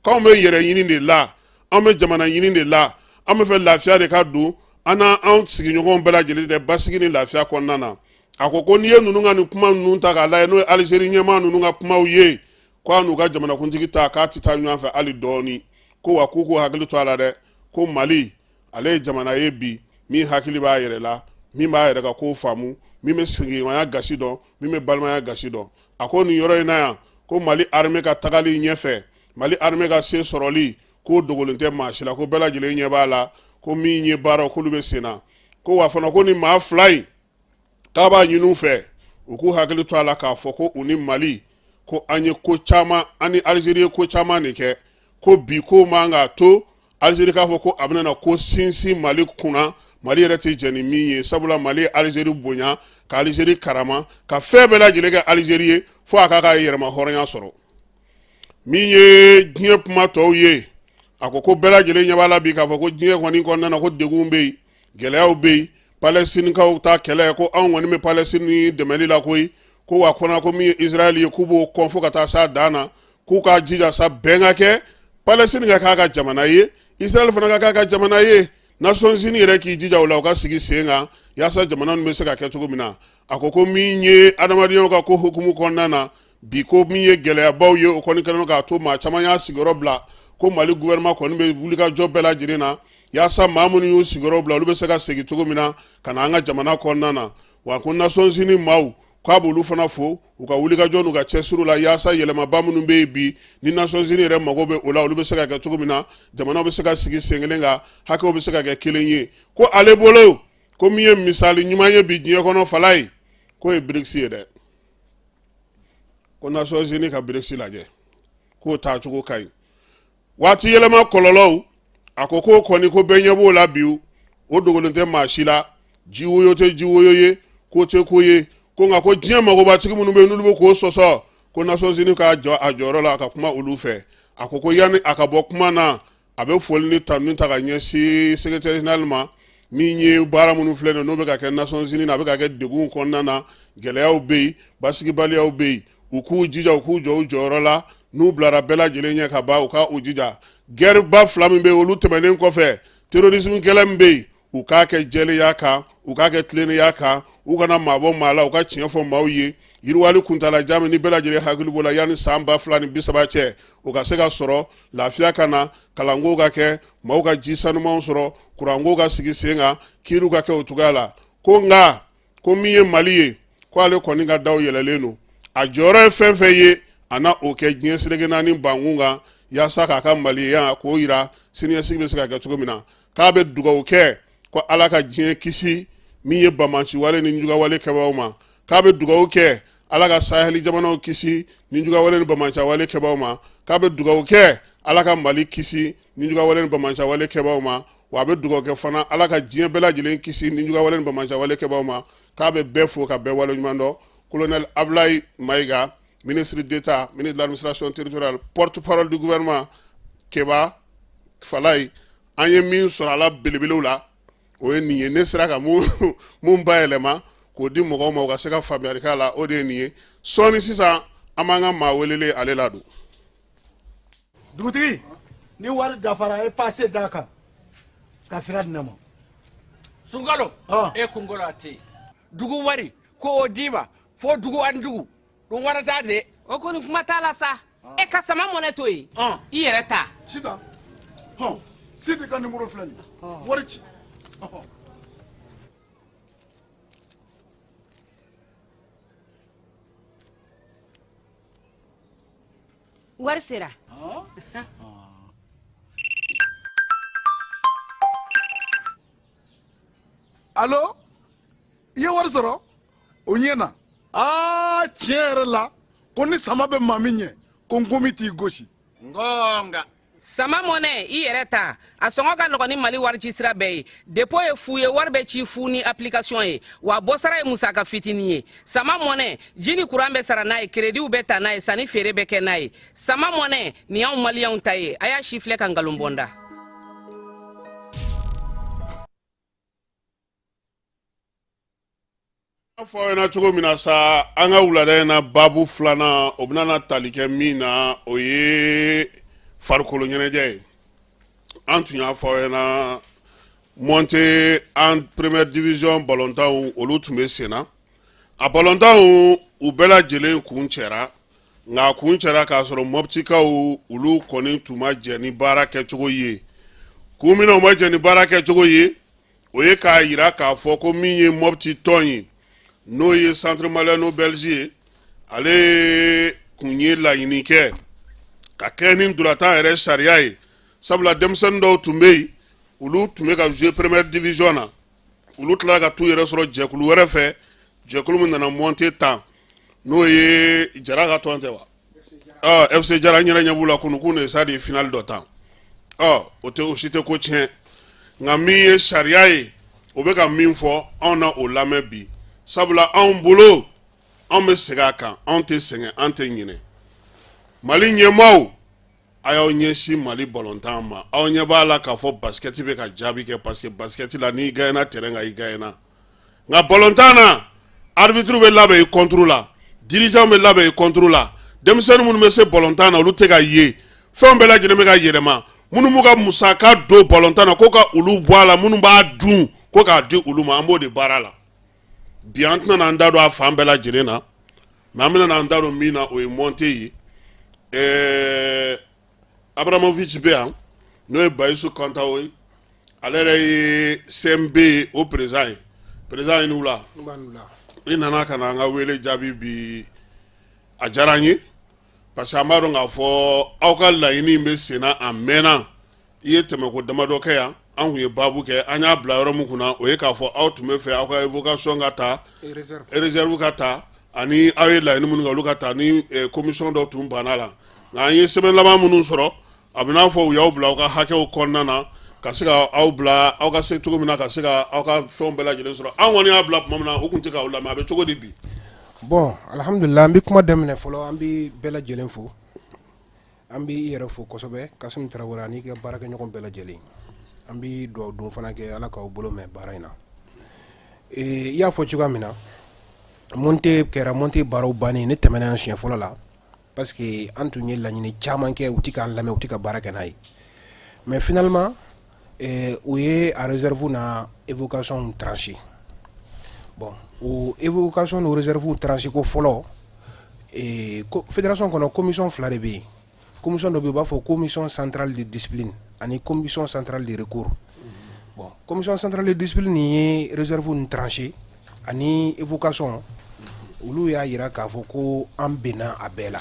k'anw bɛ yɛrɛ ɲini de la, an bɛ jamana ɲini de la, an bɛ fɛ lafiya de ka don an n'an sigiɲɔgɔnw bɛɛ lajɛlen tɛ basigi ni lafiya kɔnɔna na. A ko ko n'i ye ninnu ka nin kuma ninnu ta k'a lajɛ, n'o ye Alizeri ɲɛmaa ninnu ka kumaw ye, ko a n'u ka jamanakuntigi ta k'a tɛ taa ɲɔgɔn fɛ hali dɔɔni. Ko wa k'u k'u hakili to a la dɛ, ko Mali ale ye jamana ye bi min hakili b'a yɛrɛ la, min b'a yɛrɛ ka ko faamu, min bɛ sigiɲɔgɔnya gasi dɔn, min bɛ balimaya gasi dɔn. A ko nin yɔrɔ in na yan, ko Mali armée ka tagali ɲɛfɛ, Mali armée ka se sɔrɔli, k'o dogolen tɛ maa si la, ko bɛɛ lajɛlen ɲɛ b'a la, ko min ye baara k'olu bɛ sen na. Ko wa fana ko ni maa fila in, k'a b'a ɲini u fɛ U k'u hakili to a la k'a fɔ ko u ni Mali, ko an ye ko caman, an ni Alizeri ye ko caman de kɛ, ko bi ko man k'a to Alizeri k'a fɔ ko a bɛna na ko sinsin Mali kunna, Mali yɛrɛ tɛ jɛn ni min ye, sabula Mali ye Alizeri bonya, ka Alizeri karama, ka fɛn bɛɛ lajɛlen kɛ Alizeri ye fo a k'a ka yɛrɛma hɔrɔnya sɔrɔ. Min ye diɲɛ kuma tɔw ye, a ko ko bɛɛ lajɛlen ɲɛ b'a la bi k'a fɔ ko diɲɛ kɔni kɔnɔna na, ko degun bɛ yen, gɛlɛyaw bɛ yen. Palɛstinikaw ta kɛlɛ, ko anw kɔni bɛ Palɛstini dɛmɛli la koyi, ko wa kɔnɔ ko min ye Israɛl ye, k'u b'o kɔn fo ka taa s'a dan na, k'u ka jija sa bɛn ka kɛ, Palɛstini ka k'a ka jamana ye, Israɛl fana ka k'a ka jamana ye. Nations Unies yɛrɛ k'i jija o la, u ka sigi sen kan yaasa jamana ninnu bɛ se ka kɛ cogo min na. A ko ko min ye adamadenyaw ka ko hukumu kɔnɔna na bi, ko min ye gɛlɛyabaw ye, o kɔni kɛlen k'a to maa caman y'a sigiyɔrɔ bila, ko Mali gouvernement kɔni bɛ wulikajɔ bɛɛ lajɛlen na yaasa maa minnu y'u sigiyɔrɔ bila, olu bɛ se ka segin cogo min na ka na an ka jamana kɔnɔna na. Wa ko Nations Unies maaw, k'a b'olu fana fo u ka wulikajɔ n'u ka cɛsiriw la yaasa yɛlɛmaba minnu bɛ yen bi ni Nations Unies yɛrɛ mago bɛ o la, olu bɛ se ka kɛ cogo min na, jamanaw bɛ se ka sigi sen kelen kan, hakɛw bɛ se ka kɛ kelen ye. Ko ale bolo, ko min ye misali ɲuman ye bi diɲɛ kɔnɔ, fala ye, k'o ye BRICS ye dɛ. Ko Nations Unies ka BRICS lajɛ, k'o taacogo ka ɲi. Waati yɛlɛma kɔlɔlɔw, a ko k'o kɔni ko bɛɛ ɲɛ b'o la bi, o dogolen tɛ maa si la, jiwoyo tɛ jiwoyo ye, ko tɛ ko ye. Ko nka ko diɲɛ magobatigi minnu bɛ yen, n'olu bɛ k'o sɔsɔ, ko Nations Unies ka jɔ a jɔyɔrɔ la ka kuma olu fɛ. A ko ko yanni a ka bɔ kuma na, a bɛ foli ni tanuni ta ka ɲɛsin secrétaire général ma, min ye baara minnu filɛ nin n'o bɛ ka kɛ Nations Unies na, a bɛ ka kɛ degun kɔnɔna na, gɛlɛyaw bɛ yen, basigibaliyaw bɛ yen. U k'u jija, u k'u jɔ u jɔyɔrɔ la, n'u bilara bɛɛ lajɛlen ɲɛ ka ban, u ka u jija. Guerre ba fila min bɛ yen, olu tɛmɛnen kɔfɛ, terrorisme kɛlɛ min bɛ yen, u k'a kɛ jɛlenya kan, u k'a kɛ tilennenya kan, u kana maa bɔ maa la, u ka tiɲɛ fɔ maaw ye. Yiriwali kuntalajan min ni bɛɛ lajɛlen hakili b'o la, yanni san 2030 cɛ, o ka se ka sɔrɔ, lafiya ka na, kalanko ka kɛ, maaw ka ji sanumanw sɔrɔ, kuranko ka sigi sen kan, kiiriw ka kɛ o cogoya la. Ko nka ko min ye Mali ye, ko ale kɔni ka daw yɛlɛlen don, a jɔyɔrɔ ye fɛn fɛn ye, a na o kɛ diɲɛ seleke naani bankun kan yaasa k'a ka maliya k'o yira, siniɲɛsigi bɛ se ka kɛ cogo min na. K'a bɛ dugawu kɛ ko Ala ka diɲɛ kisi min ye banbaanciwale ni jugawale kɛbaaw ma, k'a bɛ dugawu kɛ Ala ka saheli jamanaw kisi ni jugawale ni banbaanciwale kɛbaaw ma, k'a bɛ dugawu kɛ Ala ka Mali kisi ni jugawale ni banbaanciwale kɛbaaw ma, wa a bɛ dugawu kɛ fana Ala ka diɲɛ bɛɛ lajɛlen kisi ni jugawale ni banbaanciwale kɛbaaw ma. K'a bɛ bɛɛ fo ka bɛɛ waleɲuman dɔn. Colonel Ablaye Maïga, ministre d'État, ministre de l'administration territoriale, porte-parole du gouvernement, Keba Falaye. An ye min sɔrɔ a la belebelew la, o ye nin ye. Ne sera ka mun bayɛlɛma k'o di mɔgɔw ma, u ka se ka faamuyali k'a la, o de ye nin ye. Sɔɔni sisan, an b'an ka maa welelen ale ladon. Dugutigi, ni wari dafara, e pase d'a kan ka sira di ne ma. Sunkalo, e kunkolo a tɛ yen. Dugu wari ko o d'i ma fo dugu ani dugu ɗum warata de. O kɔni kuma t'a la sa. E ka sama mɔnɛ to yen, i yɛrɛ ta. Sitan, hɔn, Sidi ka nimoro filɛ nin ye, wari ci. Wari sera. Alo, i ye wari sɔrɔ? O ɲɛna. Aa, tiɲɛ yɛrɛ la, ko ni sama bɛ maa min ɲɛ, ko nkomi t'i gosi. Ngonga. Sama mɔnɛ, i yɛrɛ ta, a sɔngɔ ka nɔgɔn ni Mali wari ci sira bɛɛ ye. Dépôt ye fu ye, wari bɛ ci fu ni application ye, wa bɔsara ye musaka fitinin ye. Sama mɔnɛ, ji ni kuran bɛ sara n'a ye, créditw bɛ ta n'a ye, sanni feere bɛ kɛ n'a ye. Sama mɔnɛ nin y'anw maliyɛnw ta ye. A y'a si filɛ ka nkalon bɔ n da. Fɔ aw ɲɛna cogo min na sa, an ka wulada in na, baabu filanan, o bɛna na tali kɛ min na, o ye farikolo ɲɛnajɛ ye. An tun y'a fɔ aw ɲɛna, montée en première division balontanw, olu tun bɛ sen na. A balontanw, u bɛɛ lajɛlen kun cɛra, nka a kun cɛra k'a sɔrɔ Mɔptikaw, olu kɔni tun ma jɛn ni baara kɛcogo ye. Kun min na u ma jɛn ni baara kɛcogo ye, o ye k'a yira k'a fɔ ko min ye Mɔpti tɔn ye, n'o ye Centre Malien Belge ye, ale kun ye laɲini kɛ ka kɛ ni ntolatan yɛrɛ sariya ye, sabula denmisɛnnin dɔw tun bɛ yen, olu tun bɛ ka jouer première division na, olu tilala ka t'u yɛrɛ sɔrɔ jɛkulu wɛrɛ fɛ. Jɛkulu min nana montée tan, n'o ye Jara ka tɔn tɛ wa? FC Jara, n yɛrɛ ɲɛ b'u la kunun k'u de sa de ye finale dɔ tan. Ɔ o tɛ, o si tɛ ko tiɲɛ, nka min ye sariya ye, o bɛ ka min fɔ, anw na o lamɛn bi, sabula anw bolo, anw bɛ segin a kan, anw tɛ sɛgɛn, an tɛ ɲinɛ. Mali ɲɛmaaw, a y'aw ɲɛsin Mali balontan ma. Aw ɲɛ b'a la k'a fɔ basket bɛ ka jaabi kɛ, parce que basket la, n'i gagnera terrain kan, i gagnera. Nka balontan na, arbitre bɛ labɛn i contre la, dirigeant bɛ labɛn i contre la, denmisɛnnin minnu bɛ se balontan na, olu tɛ ka ye. Fɛnw bɛɛ lajɛlen bɛ ka yɛlɛma. Minnu b'u ka musaka don balontan na, ko ka olu bɔ a la, minnu b'a dun, ko k'a di olu ma. An b'o de baara la bi. An tɛna an da don a fan bɛɛ lajɛlen na, mais an bɛna an da don min na, o ye montée ye. Abramovich bɛ yan, n'o ye Bayisu Kantawo ye, ale yɛrɛ ye CMB ye, o président ye. Président, i ni wula. I nana ka na an ka wele jaabi bi, a diyara an ye, parce que an b'a dɔn k'a fɔ aw ka laɲini bɛ senna a mɛnna. I ye tɛmɛko damadɔ kɛ yan, an tun ye baabu kɛ, an y'a bila yɔrɔ min kunna, o ye k'a fɔ aw tun bɛ fɛ aw ka évocation ka ta, réserve ka ta, ani aw ye laɲini minnu kɛ, olu ka ta, ni commission dɔ tun banna la. Nka an ye sɛbɛn laban minnu sɔrɔ, a bɛ n'a fɔ u y'aw bila aw ka hakɛw kɔnɔna na, ka se ka aw bila aw ka se cogo min na, ka se ka aw ka fɛnw bɛɛ lajɛlen sɔrɔ. An kɔni y'a bila tuma min na, u tun tɛ k'aw lamɛn. A bɛ cogo di bi? Bon, alhamdulillah, an bɛ kuma daminɛ fɔlɔ, an bɛ bɛɛ lajɛlen fo, an bɛ i yɛrɛ fo kosɛbɛ, Kasimu Tarawele, ani i ka baarakɛɲɔgɔn bɛɛ lajɛlen. An bɛ dugawu don fana kɛ, Ala k'aw bolo mɛn baara in na. I y'a fɔ cogoya min na, montée kɛra, montée baaraw bannen, ne tɛmɛna yan siɲɛ fɔlɔ la, parce que an tun ye laɲini caman kɛ, u tɛ k'an lamɛn, u tɛ ka baara kɛ n'a ye. Mais finalement u ye a réserve n'a évocation tranché. Bon, o évocation n'o réserve tranché ko fɔlɔ, fédération kɔnɔ, commission fila de bɛ yen. Commission dɔ bɛ yen, u b'a fɔ commission centrale de discipline ani commission centrale de recours. Bon, commission centrale de discipline nin ye réserve nin tranché ani évocation, olu y'a jira k'a fɔ ko an bɛnna a bɛɛ la,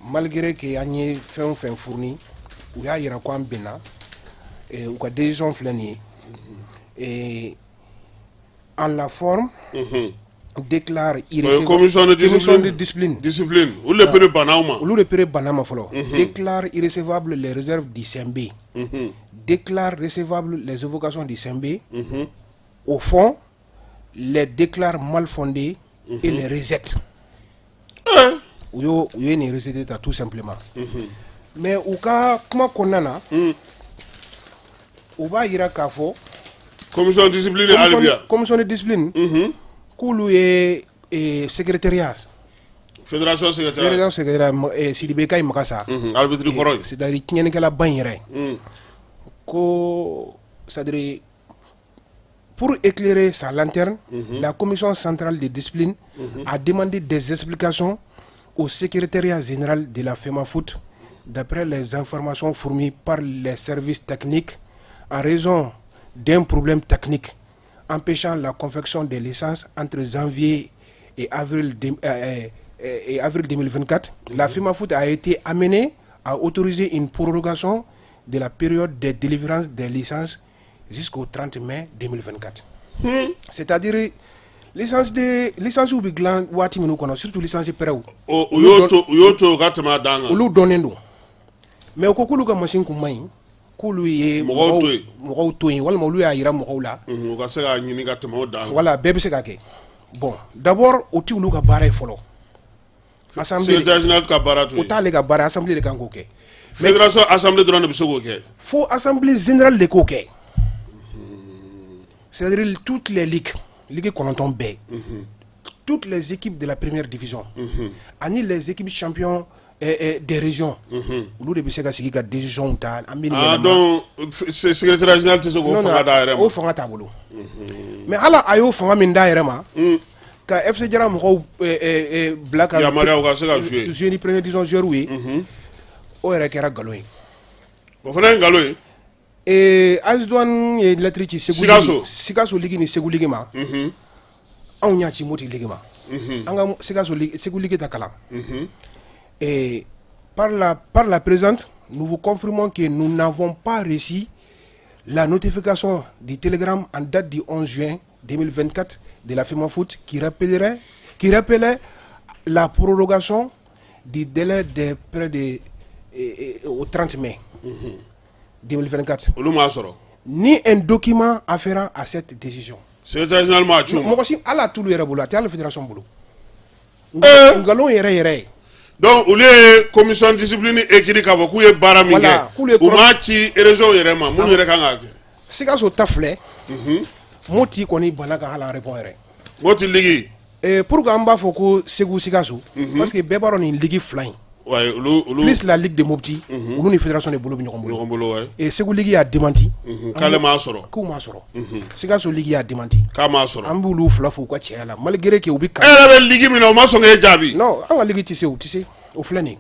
malgré que an ye fɛn o fɛn fourni. U y'a jira ko an bɛnna. U ka décision filɛ nin ye: en la forme, déclare irrecevable. Commission de discipline, de discipline. Discipline, olu de pere banna aw ma. Olu de pere banna ma fɔlɔ. Déclare irrecevable les réserves du CMB, déclare recevable les évocations du CMB au fond, les déclare mal fondées et les rejette. U ye nin rejeté ta tout simplement. Mais u ka kuma kɔnɔna na, u b'a jira k'a fɔ commission discipline hali bi yan. Commission de discipline, k'olu ye secrétariat fédération secrétariat. Fédération secrétariat, Sidibe Kayi Magasa, arbitre kɔrɔ ye, c'est à dire tiɲɛnikɛlaba in yɛrɛ, ko c'est à dire pour éclairer sa lanterne, la commission centrale de discipline a demandé des explications au secrétariat général de la FEMAFOOT. D'après les informations fournies par les services techniques, en raison d'un problème technique empêchant la confection des licences entre janvier et avril 2024, la FEMAFOOT a été amenée à autoriser une prorogation de la période de délivrance des licences jusqu'au 30 mai 2024. C'est-à-dire licence de licence bɛ dilan waati minnu kɔnɔ, surtout licence prêt. U y'o to u ka tɛmɛ a dan kan. Olu dɔnnen don, mais u ko k'olu ka machine kun man ɲi, k'olu ye mɔgɔw to yen. Mɔgɔw to yen, walima olu y'a yira mɔgɔw la. U ka se k'a ɲini ka tɛmɛ o dan kan. Voilà, bɛɛ bɛ se k'a kɛ. Bon, d'abord, o ti olu ka baara ye fɔlɔ. Assemblée secrétaire général ka baara to o yen. T'ale ka baara, assemblée de kan k'o kɛ. Fédération assemblée dɔrɔn de bɛ se k'o kɛ. Fo assemblée générale de k'o kɛ, c'est-à-dire toutes les ligues, ligue 9 bɛɛ, toutes les équipes de la première division ani les équipes champions des régions, olu de bɛ se ka sigi ka décision ta, an bɛ nin Ah yɛlɛma. Donc secrétaire général tɛ se k'o Non, non, fanga d'a yɛrɛ ma. O fanga t'a bolo. Mais hali a y'o fanga min d'a yɛrɛ ma ka FC Jara mɔgɔw bila ka yamaruya u ka se ka jouer. Jouer ni première division joueurs ye, o yɛrɛ kɛra nkalon ye. O fana ye nkalon ye. AS Douane ye lettre ci Segu Sikaso. Ligue, Sikaso ligue ni Segu ligue ma. Anw y'a ci Moti ligue ma. An ka Sikaso ligue, Segu ligue ta kalan. Et par la présente, nous vous confirmons que nous n'avons pas reçu la notification du télégramme en date du 11 juin 2024 de la FEMAFOOT qui rappelait la prorogation du délai de près de au 30 mai 2024. Olu m'a sɔrɔ. Ni un document afférent à cette décision. Secrétaire général m'a ci u ma. Mɔgɔ si, ala t'olu yɛrɛ bolo, a tɛ hali fédération bolo. Nkalon yɛrɛ yɛrɛ ye. Donc olu ye commission discipline écrit k'a fɔ k'u ye baara min Voilà, kɛ, k'olu ye u m'a ci région yɛrɛ ma, minnu yɛrɛ kan k'a kɛ. Sikaso ta filɛ, Moti kɔni banna ka hali an répond yɛrɛ. Moti ligue. Pourquoi an b'a fɔ ko Segu, Sikaso? Parce que bɛɛ b'a dɔn nin ligue fila in, Ouais, olu plus la ligue de Mopti, olu ni fédération de bolo bɛ ɲɔgɔn bolo. Ɲɔgɔn bolo, ouais. Et Segu ligue y'a démenti. K'ale m'a sɔrɔ. K'u m'a sɔrɔ. Sikaso ligue y'a démenti. K'a m'a sɔrɔ. An b'olu fila fo u ka cɛya la, malgré que u bɛ E yɛrɛ bɛ ligue min na, o ma sɔn k'e jaabi. Non, an ka ligue tɛ se, u tɛ se. O filɛ nin ye,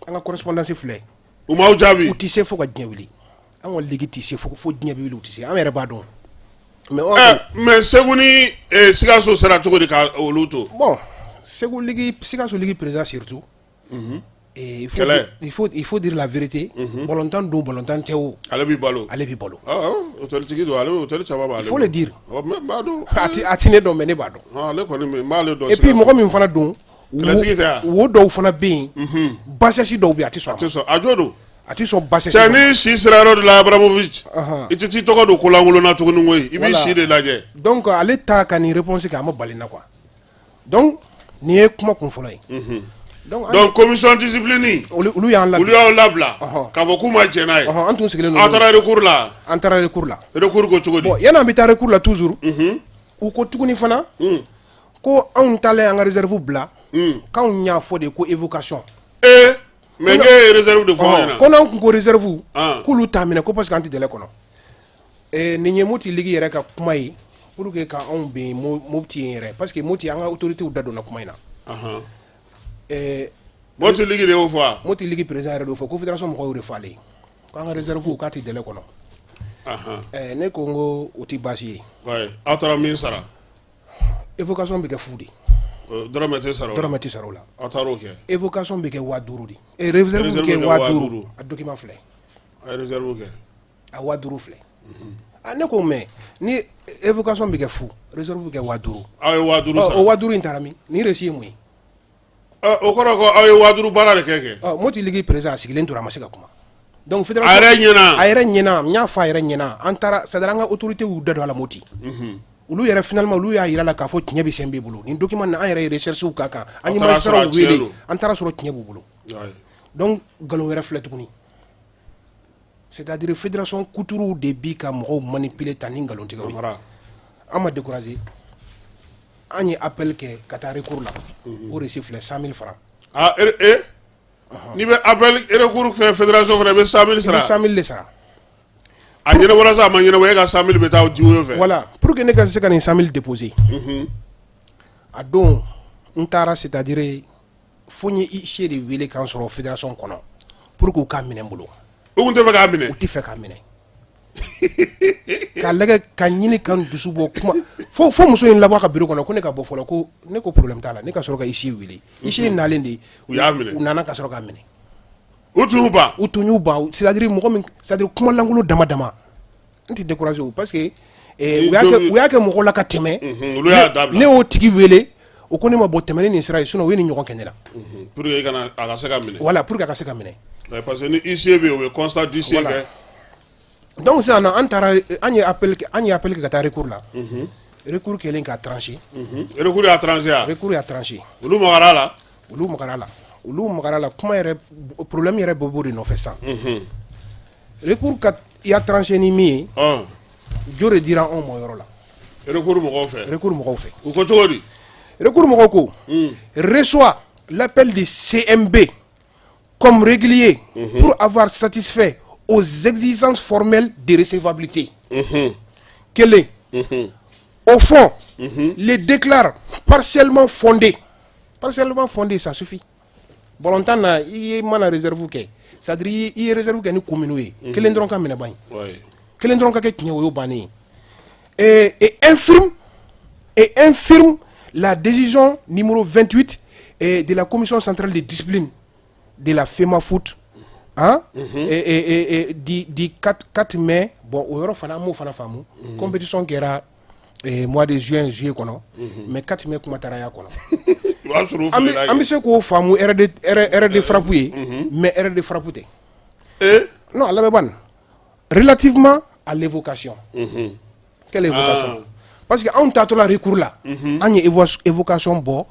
an ka correspondance filɛ. U m'aw jaabi. U tɛ se fo ka diɲɛ wuli. An ka ligue tɛ se fo diɲɛ bɛ wuli, u tɛ se. An yɛrɛ b'a dɔn. Mais Mais Segu ni Sikaso sera cogo di ka olu to? Bon, Segu ligue, Sikaso ligue président surtout. Et il faut, Kɛlɛ. dire, il faut dire la vérité. Ballontan don, ballontan tɛ o. Ale b'i balo. Ale b'i balo. Ah, ah, hôtel tigi don, ale hôtel caman b'ale. Il faut le dire. Ɔ, mais n b'a dɔn. A ti ne dɔn, mais ne b'a dɔn. Ah, ale kɔni, n b'ale dɔn. Et puis mɔgɔ min fana don, Kɛlɛtigi tɛ yan? Wo dɔw fana bɛ yen, bassesse dɔw bɛ yen, a tɛ sɔn a A tɛ ma. sɔn, a jo don. A tɛ sɔn bassesse Cɛ dɔw ma. ni si sera yɔrɔ dɔ la, Abramovich, i tɛ t'i tɔgɔ don kolankolon na tuguni koyi, i b'i si de lajɛ. Donc ale ta ka nin réponse kɛ, a ma bali n na quoi. Donc nin ye kuma kun fɔlɔ ye. Donc, Donc commission discipline, olu y'an labila. Olu y'aw labila k'a fɔ k'u ma jɛn n'a ye. An tun sigilen don Aw n'o ye. taara recours la. An taara recours la. Recours ko cogo di? Bon, yanni an bɛ taa recours la toujours, u ko tuguni fana ko anw taalen an ka réserve bila, k'anw y'a fɔ de ko évocation. Ee, mais k'e ye réserve de fɔ anw ɲɛna. Ko n'anw kun ko réserve, Ah. k'olu t'a minɛ ko parce que an tɛ délai kɔnɔ. Nin ye Moti ligue yɛrɛ ka kuma ye pour que ka anw ben Mopti yen yɛrɛ, parce que Moti, an ka autorités da donna kuma in na. Moti ligue de y'o fɔ wa? Moti ligue président yɛrɛ de y'o fɔ ko fédération mɔgɔw y'o de fɔ ale ye, ko an ka réserve k'a tɛ délai kɔnɔ. Ne ko n ko o tɛ baasi ye. Ouais, aw taara min sara. Évocation bɛ kɛ fu de. Dɔrɔmɛ tɛ sara o la. Dɔrɔmɛ tɛ sara o la. Aw taara o kɛ. Évocation bɛ kɛ 5000 de. Réserve bɛ kɛ 5000. A document filɛ. A ye réserve kɛ. A 5000 filɛ. Ah, ne ko mais ni évocation bɛ kɛ fu, réserve bɛ kɛ 5000. Aw ye 5000 Ɔ, sara. o 5000 in taara min? Nin reçu ye mun ye? Ɔ, o kɔrɔ ko aw ye 5000 baara de kɛ. Ɔ, Moti ligue président a sigilen tora, a ma se ka kuma. Donc fédération A yɛrɛ ɲɛna. A yɛrɛ ɲɛna, n y'a fɔ a yɛrɛ ɲɛna. An taara, c'est à dire an ka autorité y'u da don a la Moti. Olu yɛrɛ finalement olu y'a yira la k'a fɔ tiɲɛ bɛ CNB bolo. Nin document nin, an yɛrɛ ye recherche k'a kan. An ye Aw taara sɔrɔ a magistrats tiɲɛ wele. don. An taara sɔrɔ tiɲɛ b'u bolo. Donc nkalon wɛrɛ filɛ tuguni. C'est-à-dire fédération kuturu de bi ka mɔgɔw manipuler tan ni nkalontigɛw ye. An ma décourager. An ye appel kɛ ka taa recours la. O reçu filɛ, 100 000 francs. Ah, e n'i bɛ appel recours kɛ fédération fana, i bɛ 100 000 sara. I bɛ 100 000 de sara. A ɲɛnabɔra sa, a ma ɲɛnabɔ, e ka 100 000 bɛ taa jiwoyo fɛ. Voilà, pour que ne ka se ka nin 100 000 déposer. A don n taara, c'est-à-dire fo n ye huissier de wele k'an sɔrɔ fédération kɔnɔ pour que u k'a minɛ n bolo. U kun tɛ fɛ k'a minɛ. U tɛ fɛ k'a minɛ. K'a lajɛ ka ɲini ka n dusu bɔ kuma fo muso in labɔ a ka bureau kɔnɔ ko ne ka bɔ fɔlɔ, ko ne ko problème t'a la, ne ka sɔrɔ ka huissier wele. Huissier nalen de, U y'a minɛ. U nana ka sɔrɔ k'a minɛ. U tun y'u ban. U tun y'u ban, c'est à dire mɔgɔ min, c'est à dire kuma lankolon dama dama. N tɛ découragé o, parce que u y'a kɛ mɔgɔw la ka tɛmɛ. Olu y'a dabila. Ne y'o tigi wele, o ko ne ma bɔ tɛmɛ ni nin sira ye, sinon u ye nin ɲɔgɔn kɛ ne la. Pour que i kana a ka se ka minɛ. Voilà, pour que a ka se ka minɛ. Ouais, parce que ni huissier bɛ yen, u bɛ constat d'huissier Voilà. kɛ. Donc sisan nɔ, an taara, an ye appel kɛ ka taa recours la. Recours kɛlen k'a tranché. Recours y'a tranché wa? Recours y'a tranché. Olu magara la. Olu magara la. Olu magara la, kuma yɛrɛ, problème yɛrɛ bɛ b'o de nɔfɛ sisan. Recours ka y'a tranché ni min ye, jo de dira anw ma o yɔrɔ la. Recours mɔgɔw fɛ. Recours mɔgɔw fɛ. U ko cogo di? Recours mɔgɔw ko reçoit l'appel du CMB comme régulier pour avoir satisfait aux exigences formelles de recevabilité. Kelen. Au fond, les déclare partiellement fondé. Partiellement fondé, ça suffit. Ballontan na, i ye mana réserve kɛ, c'est-à-dire i ye réserve kɛ ni kun minnu ye, kelen dɔrɔn ka minɛ ban ye. Kelen dɔrɔn ka kɛ tiɲɛ, o y'o bannen ye. Et infirme la décision numéro 28 de la commission centrale de discipline de la FEMAFOOT, hein, et du 4 mai. Bon, o yɔrɔ fana, an m'o fana faamu. Compétition kɛra Mois de juin, juillet kɔnɔ, mais 4 mai kuma taara y'a kɔnɔ. O b'a sɔrɔ u An filila. bɛ se k'o faamu erreur de frappe ye, mais erreur de frappe tɛ. Non, a lamɛn bani, relativement à l'évocation. Quelle évocation? Parce que anw taatɔ la recours la, an ye évocation bɔ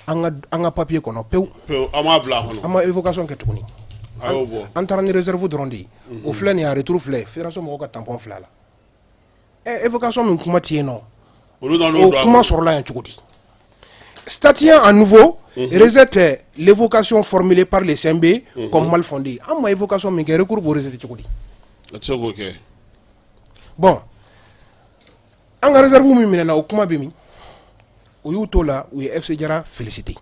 an ka papier kɔnɔ pewu. Pewu, an m'a bila a kɔnɔ. An ma évocation kɛ tuguni. A y'o bɔ. An taara ni réserve dɔrɔn de ye. O filɛ nin ye, a retour filɛ, fédération mɔgɔw ka tampon filɛ a la. Ɛ, évocation min kuma ti yen nɔ, Olu nan'o o don a kuma kɔnɔ. Sɔrɔla yan cogo di? Statuant à nouveau, rejette l'évocation formulée par le CNB comme mal fondée. An ma évocation min kɛ, recours b'o rejeter cogo di? A tɛ se k'o kɛ. Bon, an ka réserve min minɛna, o kuma bɛ min? O y'u t'o la, u ye FC Jara félicité.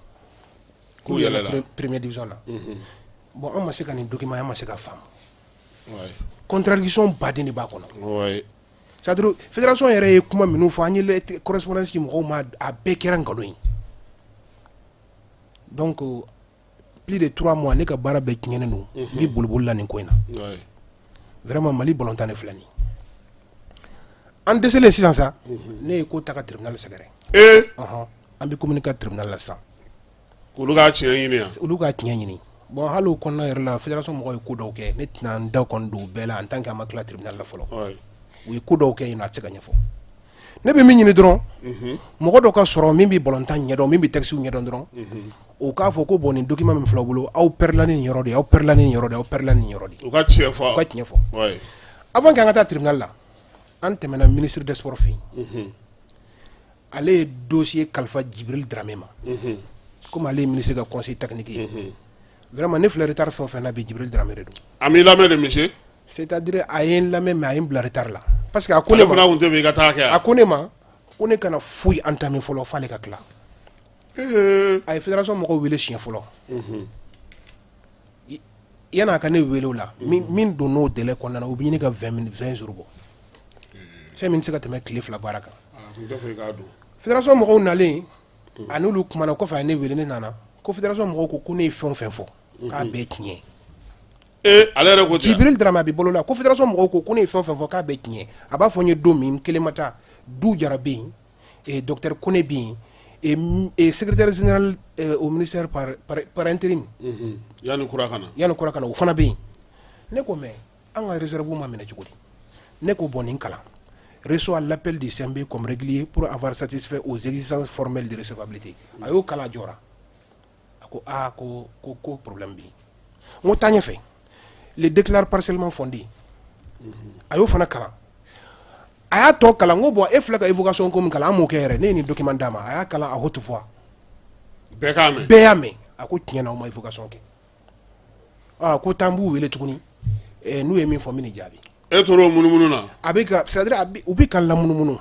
K'u yɛlɛla. Première division na. Bon, an ma se ka nin document, an ma se ka faamu. Contradiction baden de b'a kɔnɔ. C'est à dire, fédération yɛrɛ ye kuma minnu fɔ, an ye lettre correspondance ci mɔgɔw ma, a bɛɛ kɛra nkalon ye. Donc plus de 3 mois, ne ka baara bɛɛ tiɲɛnen don. N bɛ boliboli la nin ko in na. Vraiment, Mali balontan de filɛ nin ye. An dɛsɛlen sisan sa, ne ye ko ta ka tribunal sɛgɛrɛ. Ɔhɔn, an bɛ communiquer tribunal la sisan. Olu k'a tiɲɛ ɲini yan. Olu k'a tiɲɛ ɲini. Bon, hali o kɔnɔna yɛrɛ la, fédération mɔgɔw ye ko dɔw kɛ, ne tɛna n da kɔni don o bɛɛ la en tant que an ma tila tribunal la fɔlɔ. U ye ko dɔw kɛ yen nɔ, a tɛ se ka ɲɛfɔ. Ne bɛ min ɲini dɔrɔn, mɔgɔ dɔ ka sɔrɔ min bɛ balontan ɲɛdɔn, min bɛ texte ɲɛdɔn dɔrɔn, o k'a fɔ ko bon, nin document min filɛ aw bolo, aw pɛrɛla ni nin yɔrɔ de ye, aw pɛrɛla ni nin yɔrɔ de ye, aw pɛrɛla ni nin yɔrɔ de ye. U ka tiɲɛ fɔ. U ka tiɲɛ fɔ. Avant qu'an ka taa tribunal la, an tɛmɛna ministre des sports fɛ yen. Ale ye dossier kalifa Djibril Dramé ma, komi ale ye ministre ka conseil technique ye. Vraiment, ne filɛ retard fɛn o fɛn na bi, Djibril Dramé de don. A m'i lamɛn de, monsieur? C'est à dire, a ye n lamɛn, mais a ye n bila retard la, parce que a ko ne Ale ma fana tun tɛ fɛ i ka taa kɛ a ko ne ma ko ne kana foyi entamer fɔlɔ f'ale ka tila. A ye fédération mɔgɔw wele siɲɛ fɔlɔ. Yan'a ka ne wele o la, min don n'o délai kɔnɔna na, u bɛ ɲini ka 20 minutes, 20 jours bɔ, fɛn min tɛ se ka tɛmɛ tile 2 baara kan. A tun tɛ fɛ i k'a dɔn. Fédération mɔgɔw nalen, a n'olu kumana kɔfɛ, a ye ne wele, ne nana ko fédération mɔgɔw ko ko ne ye fɛn o fɛn fɔ, k'a bɛɛ tiɲɛ. Ee, ale yɛrɛ ko ten? Djibril Dramé, a bɛ bolo la, ko fédération mɔgɔw ko ko ne ye fɛn o fɛn fɔ, k'a bɛɛ tiɲɛ. A b'a fɔ n ye don min, n kelen ma taa, Du Jara bɛ yen, docteur Kone bɛ yen, et secrétaire général au ministère par intérim. Yanni kura ka na. Yanni kura ka na, o fana bɛ yen. Ne ko mais an ka réserve ma minɛ cogo di? Ne ko bon, nin kalan: reçoit l'appel du CNB comme régulier pour avoir satisfait aux exigences formelles de recevabilité. A y'o kalan, a jɔra, a ko aa, ko problème bɛ yen. N ko taa ɲɛfɛ. Le déclare partiellement fondé, a y'o fana kalan. A y'a tɔ kalan, n ko bon, e filɛ ka évocation ko min kalan, an m'o kɛ yɛrɛ. Ne ye nin document d'a ma, a y'a kalan à haute voix. Bɛɛ k'a mɛn. Bɛɛ y'a mɛn. A ko tiɲɛ na, aw ma évocation kɛ. Aa, ko taa, n b'u wele tuguni, n'u ye min fɔ, n bɛ nin jaabi. E tor'o munumunu na. A bɛ ka, c'est à dire, a bɛ u bɛ ka lamunumunu.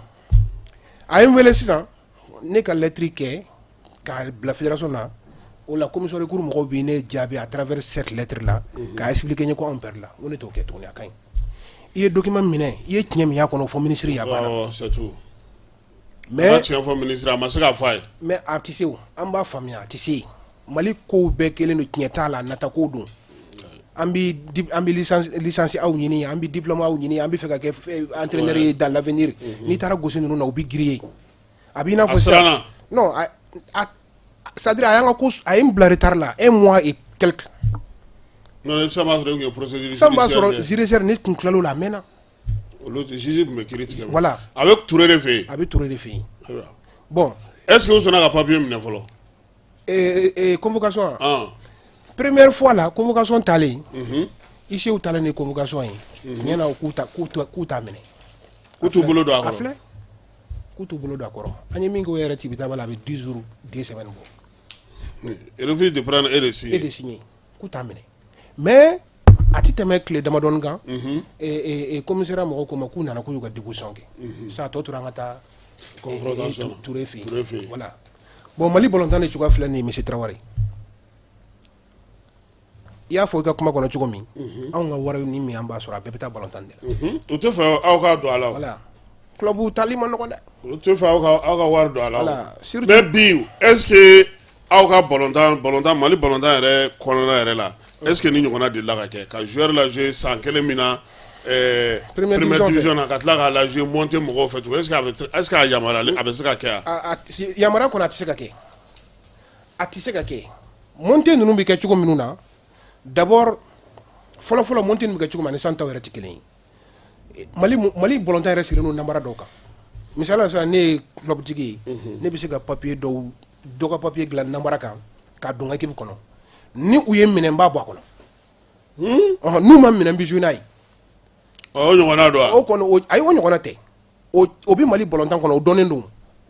A ye n wele sisan, ne ka lettre kɛ k'a bila fédération na. O la, commission recours mɔgɔw bɛ ne jaabi à travers cette lettre là, k'a expliquer n ye ko anw perdre la. N ko ne t'o kɛ tuguni, a ka ɲi. I ye document minɛ, i ye tiɲɛ min y'a kɔnɔ, o fɔ ministre ye, a banna. Awɔ, c'est tout. Mais a ma tiɲɛ fɔ ministre, a ma se k'a fɔ a ye. Mais a tɛ se o, an b'a faamuya, a tɛ se. Mali kow bɛɛ kelen don, tiɲɛ t'a la, nata kow don. An bɛ licence aw ɲini, an bɛ diplôme aw ɲini, an bɛ fɛ ka kɛ entraîneur ye dans l'avenir. N'i taara gosi ninnu na, u bɛ griller. A b'i n'a fɔ A siranna. Non, a, c'est à dire, a y'an ka ko, a ye n bila retard la un mois et quelque. Non, sisan b'a sɔrɔ e tun ye procédure San b'a sɔrɔ judiciaire kɛ. Judiciaire, ne tun tilal'o la, a mɛnna. Olu juge tun bɛ kiiri tigɛ. Voilà. A bɛ Ture de fɛ yen. A bɛ Ture de fɛ yen. Ayiwa. Bon. Est ce que u sɔnna ka papier minɛ fɔlɔ? Convocation. Ah. Première fois la, convocation talen, huissier talen ni convocation ye, tiɲɛ na, k'u t'a minɛ. K'u t'u bolo don a A kɔrɔ. filɛ, k'u t'u bolo don a kɔrɔ. An ye min kɛ o yɛrɛ tibitaba la, a bɛ 10 jours, 2 semaines bɔ. Refus de prendre et de Et signer. de signer, k'u t'a minɛ. Mais a ti tɛmɛ tile damadɔni kan, commissariat mɔgɔw ko ma k'u nana, k'u y'u ka déposition kɛ. Sisan a tɔ tora an ka taa Confrontation. Touré fɛ yen. Touré fɛ yen. Voilà. Bon, Mali balontan de cogoya filɛ nin ye, monsieur Traoré. I y'a fɔ i ka kuma kɔnɔ cogo min, anw ka wari ni min an b'a sɔrɔ, a bɛɛ bɛ taa balontan de la. U tɛ fɛ aw ka don a la o. Voilà, club tali ma nɔgɔn dɛ. U tɛ fɛ aw ka wari don a la o. Voilà, surtout Mais bi, est ce que aw ka balontan, Mali balontan yɛrɛ kɔnɔna yɛrɛ la, est ce que ni ɲɔgɔnna delila ka kɛ ka joueur la jouer san kelen min na? première division na, ka tila k'a la jouer montée mɔgɔw fɛ tugun, est ce que a bɛ, est ce que a yamaruyalen, a bɛ se ka kɛ wa? Yamaruya kɔnɔ, a tɛ se ka kɛ, a tɛ se ka kɛ. Montée ninnu bɛ kɛ cogo minnu na, d'abord, fɔlɔ fɔlɔ, montée ninnu bɛ kɛ cogo min ani san taw yɛrɛ tɛ kelen ye. Mali bɔlɔntan yɛrɛ sigilen don namara dɔw kan. Misali la sisan, ne ye club tigi ye, ne bɛ se ka papier dɔw, dɔ ka papier dilan namara kan k'a don n ka équipe kɔnɔ. Ni u ye minɛ, n b'a bɔ a kɔnɔ. Ɔhɔn, n'u ma minɛ, n bɛ jouer n'a ye. O ɲɔgɔnna don wa? O kɔni, o ayi, o ɲɔgɔnna tɛ. O bɛ Mali bɔlɔntan kɔnɔ, o dɔnnen don,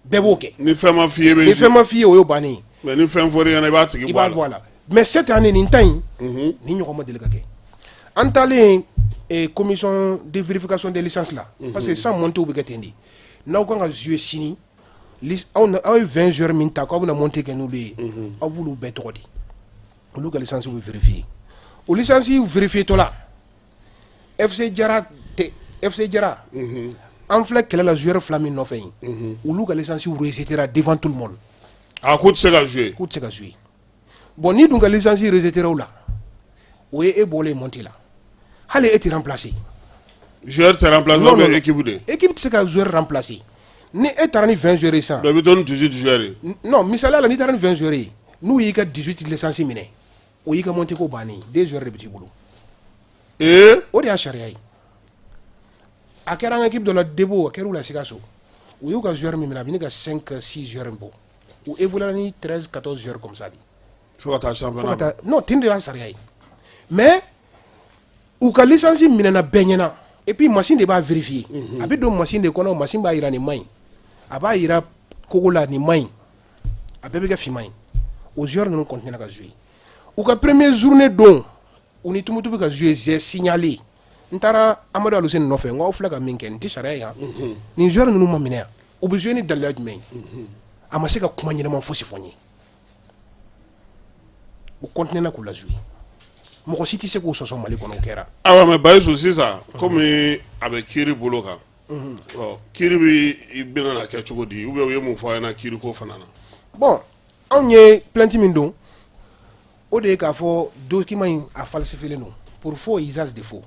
bɛɛ b'o kɛ. Ni fɛn ma f'i ye, i bɛ Ni fɛn ma f'i ye, o y'o bannen ye. Mais ni fɛn fɔr'i ɲɛna, i b'a tigi I bɔ b'a a la. Bɔ a la. Mais cette année, nin ta in, nin ɲɔgɔn ma deli ka kɛ. An taalen commission de vérification des licences la, parce que san montée bɛ kɛ ten de. N'aw kan ka jouer sini, aw ye 20 joueurs min ta k'aw bɛna montée kɛ n'olu ye, aw b'olu bɛɛ tɔgɔ di, olu ka licence bɛ vérifier. O licence vérifier tɔ la, FC Jara tɛ, FC Jara, an filɛ kɛlɛ la joueur fila min nɔfɛ yen, olu ka licence rejetera devant tout le monde. A k'u tɛ se ka jouer. K'u tɛ se ka jouer. Bon, n'i dun ka licence rejetera o la, o ye e bɔlen montée la, hali e tɛ remplacer. Joueur tɛ remplacer Non, ou bien non, non. équipe de? Équipe tɛ se ka joueur remplacer. Ni e taara ni 20 joueurs ye sisan. Donc i bɛ to ni 18 joueurs ye. Non, misaliya la, n'i taara ni 20 joueurs ye, n'u y'i ka 18 licence minɛ, o y'i ka montée ko bannen ye. Deux joueurs de bɛ t'i bolo. Ee. O de y'a sariya ye. A kɛra an ka équipe dɔ la, Debo, a kɛra u la Sikaso. U y'u ka joueur min minɛ, a bɛ ɲini ka 5 6 joueurs bɔ. U évolué ni 13 14 joueurs comme ça de. Fo ka taa Fo ka championnat. Taa, non, ten de y'a sariya ye. Mais u ka licence minɛna bɛɛ ɲɛna, et puis machine de b'a vérifier. A bɛ don machine de kɔnɔ, machine b'a yira nin man ɲi, a b'a yira kogo la nin man ɲi, a bɛɛ bɛ kɛ finman ye. O joueur ninnu continué ka jouer. U ka premier journée don, u ni Tumutu bɛ ka jouer, j'ai signalé. N taara Amadu Aluseni nɔfɛ, n ko aw filɛ ka min kɛ, nin tɛ sariya ye yan. Nin joueur ninnu ma minɛ yan, u bɛ jouer ni daliluya jumɛn ye? A ma se ka kuma ɲɛnama fosi fɔ n ye. U continué na k'u la jouer. Mɔgɔ si tɛ se k'o sɔsɔ Mali kɔnɔ, o kɛra. Ayiwa, mais Bayisu, sisan komi a bɛ kiiri bolo kan, ɔ, kiiri bɛ i bɛna na kɛ cogo di, ou bien u ye mun fɔ a ɲɛna kiiri ko fana na? Bon, anw ye plainte min don, o de ye k'a fɔ document in a falsifié don pour faux et usage de faux,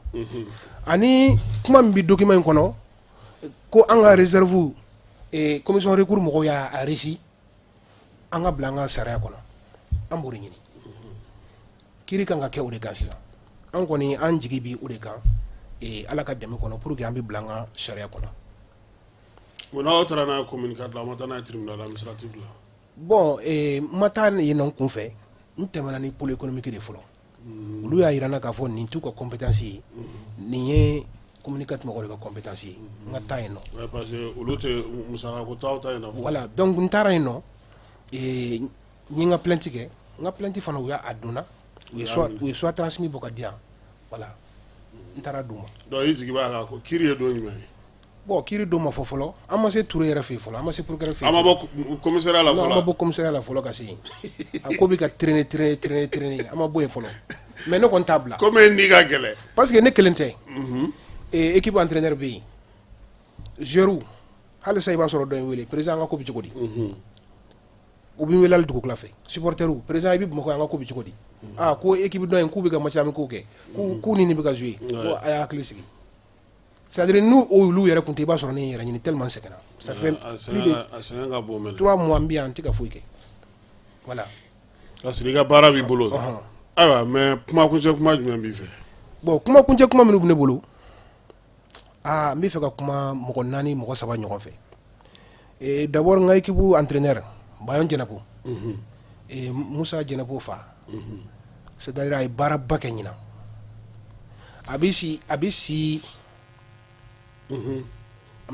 ani kuma min bɛ document in kɔnɔ ko an ka réserve commission recours mɔgɔw y'a reçu, an ka bila an ka sariya kɔnɔ. An b'o de ɲini. Kiiri kan ka kɛ o de kan sisan. An kɔni, an jigi bi o de kan, Ala ka dɛmɛ kɔnɔ, pour que an bɛ bila an ka sariya kɔnɔ. Bon, n'aw taara n'a ye commune 4 la, aw ma taa n'a ye tribunal administratif la? Bon, n ma taa yen nɔ kun fɛ, n tɛmɛna ni pôle économique de fɔlɔ. Olu y'a yira n na k'a fɔ nin t'u ka compétence ye, nin ye commune 4 mɔgɔw de ka compétence ye, n ka taa yen nɔ. Ouais, parce que olu tɛ musaka ko t'aw ta in na. Voilà, donc n taara yen nɔ, n ye n ka plainte kɛ. N ka plainte fana, u y'a a donna, u ye soit transmis bɔ ka di yan. Voilà, n taara d'u ma. Donc i jigi b'a kan ko kiiri ye don jumɛn ye? Bon, kiiri don ma fɔ fɔlɔ. An ma se Ture yɛrɛ fɛ yen fɔlɔ, an ma se procureur fɛ yen. An ma bɔ commissariat la Non, an fɔlɔ? Ma bɔ commissariat la fɔlɔ ka se yen. A ko bɛ ka traîner, traîner, traîner, traîner, an ma bɔ yen fɔlɔ. Mais ne kɔni t'a bila. Komi e ni ka gɛlɛn. Parce que ne kelen tɛ. Équipe entraîneur bɛ yen, joueur, halisa i b'a sɔrɔ dɔ ye n wele: président, an ka ko bɛ cogo di? U bɛ n wele hali dugukila fɛ. Supporter, président, i bɛ Bamakɔ, an ka ko bɛ cogo di? Ah, ko équipe dɔ in k'u bɛ ka match amicaux kɛ, k'u ni nin bɛ ka jouer, ko a y'a hakili sigi. C'est à dire, n'u olu yɛrɛ kun tɛ, i b'a sɔrɔ ne ye n yɛrɛ ɲini tellement n sɛgɛnna. Ça fait plus de A sɛgɛn ka bon mɛnɛ. 3 mois n bɛ yan, n tɛ ka foyi kɛ. Voilà. Ka sɔrɔ i ka baara b'i bolo. Ayiwa, mais kuma kuncɛ kuma jumɛn b'i fɛ? Bon, kuma kuncɛ kuma minnu bɛ ne bolo, aa, n bɛ fɛ ka kuma mɔgɔ naani, mɔgɔ saba ɲɔgɔn fɛ. D'abord, n ka équipe entraîneur Bayon Jɛnɛpo, Musa Jɛnɛpo fa, c'est à dire a ye baaraba kɛ ɲinan. A bɛ si, an bɛ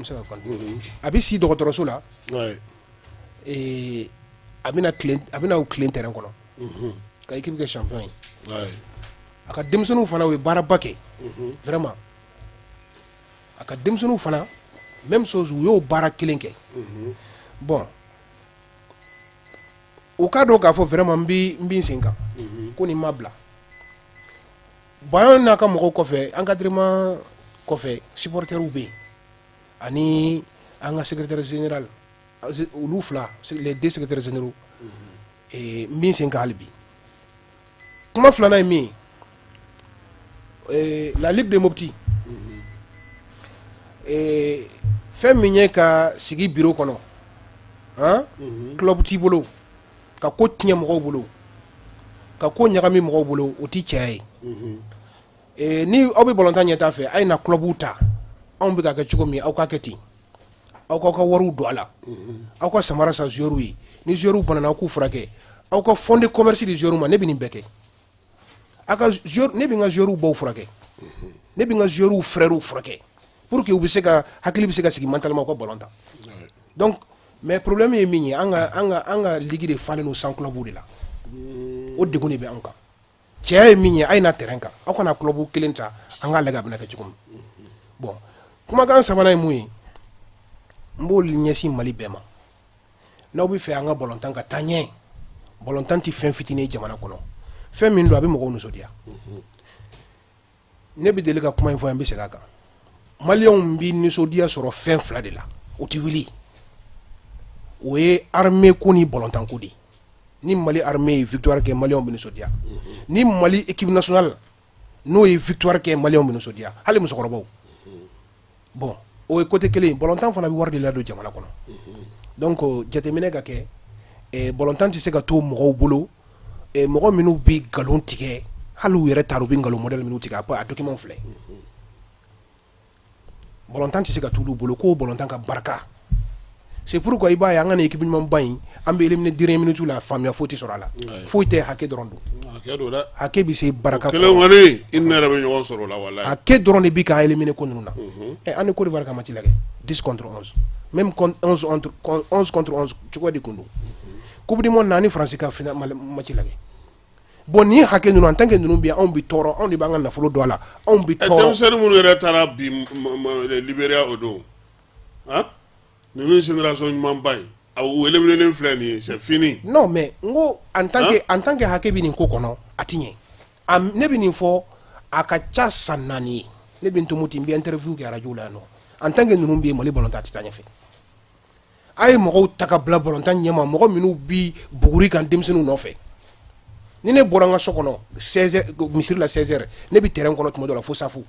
se ka continuer, a bɛ si dɔgɔtɔrɔso la. A bɛna tilen terrain kɔnɔ ka équipe kɛ champion ye. A ka denmisɛnninw fana, u ye baaraba kɛ vraiment. A ka denmisɛnninw fana, même chose, u y'o baara kelen kɛ. Bon, u k'a dɔn k'a fɔ vraiment n bɛ n sen kan ko nin ma bila. Bayon n'a ka mɔgɔw kɔfɛ, encadrement kɔfɛ, supporters bɛ yen, ani an ka secrétaire général, olu fila, les deux secrétaires généraux, n bɛ n sen kan hali bi. Kuma filanan ye min ye, la Ligue de Mopti. Fɛn min ye ka sigi bureau kɔnɔ, han, club t'i bolo, ka ko tiɲɛ mɔgɔw bolo, ka ko ɲagami mɔgɔw bolo, o tɛ cɛya ye. Ni aw bɛ balontan ɲɛtaa fɛ, a ye na club ta. Anw bɛ ka kɛ cogo min, aw k'a kɛ ten. Aw k'aw ka wariw don a la, aw ka samara san joueurs ye, ni joueurs banana, aw k'u furakɛ, aw ka fonds de commerce di joueurs ma. Ne bɛ nin bɛɛ kɛ. Aw ka joueur, ne bɛ n ka joueurs baw furakɛ, ne bɛ n ka joueurs frères furakɛ pour que u bɛ se ka hakili bɛ se ka sigi mentalement u ka ballon tan. Donc mais problème ye min ye, an ka ligue de falen don sans club de la. O degun de bɛ anw kan. Cɛya ye min ye, a ye na terrain kan, aw kana club kelen ta, an k'a lajɛ a bɛna kɛ cogo min. Bon, kumakan sabanan ye mun ye? N b'o ɲɛsin Mali bɛɛ ma. N'aw bɛ fɛ an ka balontan ka taa ɲɛ, balontan tɛ fɛn fitinin ye jamana kɔnɔ. Fɛn min don, a bɛ mɔgɔw nisɔndiya. Ne bɛ deli ka kuma in fɔ, n bɛ segin a kan. Maliyɛnw bɛ nisɔndiya sɔrɔ fɛn fila de la, o tɛ wuli, o ye armée ko ni balontan ko de ye. Ni Mali armée ye victoire kɛ, maliyɛnw bɛ nisɔndiya. Ni Mali équipe nationale n'o ye victoire kɛ, maliyɛnw bɛ nisɔndiya, hali musokɔrɔbaw. Bon, o ye côté kelen ye. Balontan fana bɛ wari de ladon jamana kɔnɔ. Donc jateminɛ ka kɛ. Balontan tɛ se ka to mɔgɔw bolo, mɔgɔ minnu bɛ nkalon tigɛ, hali u yɛrɛ t'a dɔn u bɛ nkalon modèle minnu tigɛ. A document filɛ. Balontan tɛ se ka t'olu bolo ko balontan ka barika. C'est pourquoi i b'a ye, an ka nin équipe ɲumanba in, an bɛ éliminer dernière minute la. Faamuya foyi tɛ sɔrɔ a la, foyi tɛ, hakɛ dɔrɔn don. Hakɛ don dɛ. Hakɛ bɛ se barika. Kelen kɔni, i ni ne yɛrɛ bɛ ɲɔgɔn sɔrɔ o la, walayi. Hakɛ dɔrɔn de bi k'an éliminer ko ninnu na. An ni Côte d'Ivoire ka match lajɛ, 10 contre 11, même contre 11 entre 11 contre 11, cogo di kun don? Coupe du monde na, ani France ka final match lajɛ. Bon, nin hakɛ ninnu, en tant que ninnu bɛ yen, anw bɛ tɔɔrɔ, anw de b'an ka nafolo don a la, anw bɛ tɔɔrɔ. Denmisɛnnin minnu yɛrɛ taara bi Libéria o don, han, ninnu génération ɲumanba in, a u éliminer filɛ nin ye, c'est fini. Non, mais n ko en tant que hakɛ bɛ nin ko kɔnɔ, a ti ɲɛ. A ne bɛ nin fɔ, a ka ca san 4 ye, ne bɛ n Tomuti, n bɛ interview kɛ radio la yan nɔ. En tant que ninnu bɛ yen, Mali balontan a tɛ taa ɲɛfɛ. A ye mɔgɔw ta ka bila balontan ɲɛma, mɔgɔ minnu bi buguri kan denmisɛnninw nɔfɛ. Ni ne bɔra n ka so kɔnɔ 16 heures, misiri la 16 heures, ne bɛ terrain kɔnɔ tuma dɔ la fo safu,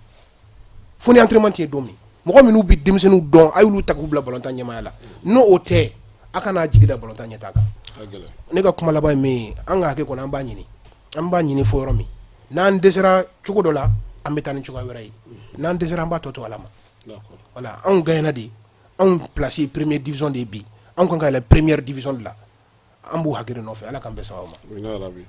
fo ni entraînement tɛ yen don min. Mɔgɔ minnu bɛ denmisɛnninw dɔn, a y'olu ta k'u bila balontan ɲɛmaya la. N'o o tɛ, a kana jigi da balontan ɲɛtaa kan. A gɛlɛn. Ne ka kuma laban ye min ye, an ka hakɛ kɔnɔ, an b'a ɲini, an b'a ɲini fo yɔrɔ min. N'an dɛsɛra cogo dɔ la, an bɛ taa ni cogoya wɛrɛ ye. N'an dɛsɛra, an b'a tɔ to Ala ma. Voilà, anw gagnera de. Anw place ye première division de ye bi. Anw kan ka yɛlɛ première division de la. An b'o hakɛ de nɔfɛ. Ala k'an bɛn sababa ma. Amina yarabi.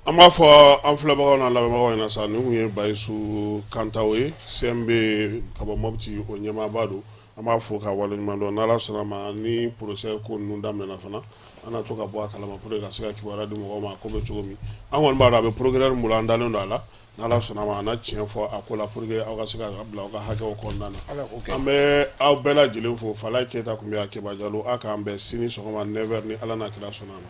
An b'a fɔ an filɛbagaw n'an lamɛnbagaw ɲɛna sa, nin kun ye Bayisu Kantaw ye, CMB ka bɔ Mopti, o ɲɛmaaba don. An b'a fo ka waleɲuman dɔn. N'Ala sɔnna ma, ni procès ko ninnu daminɛna fana, an na to ka bɔ a kalama pour que ka se ka kibaruya di mɔgɔw ma a ko bɛ cogo min. An kɔni b'a dɔn a bɛ procureur min bolo, an dalen don a la. N'Ala sɔnna ma, a na tiɲɛ fɔ a ko la pour que aw ka se ka bila aw ka hakɛw kɔnɔna na. Ala k'o kɛ. An bɛ aw bɛɛ lajɛlen fo. Falaye Keyita tun bɛ yan, Keba Jalo. Aw k'an bɛn sini sɔgɔma 9h ni Ala n'a kira sɔnna a ma.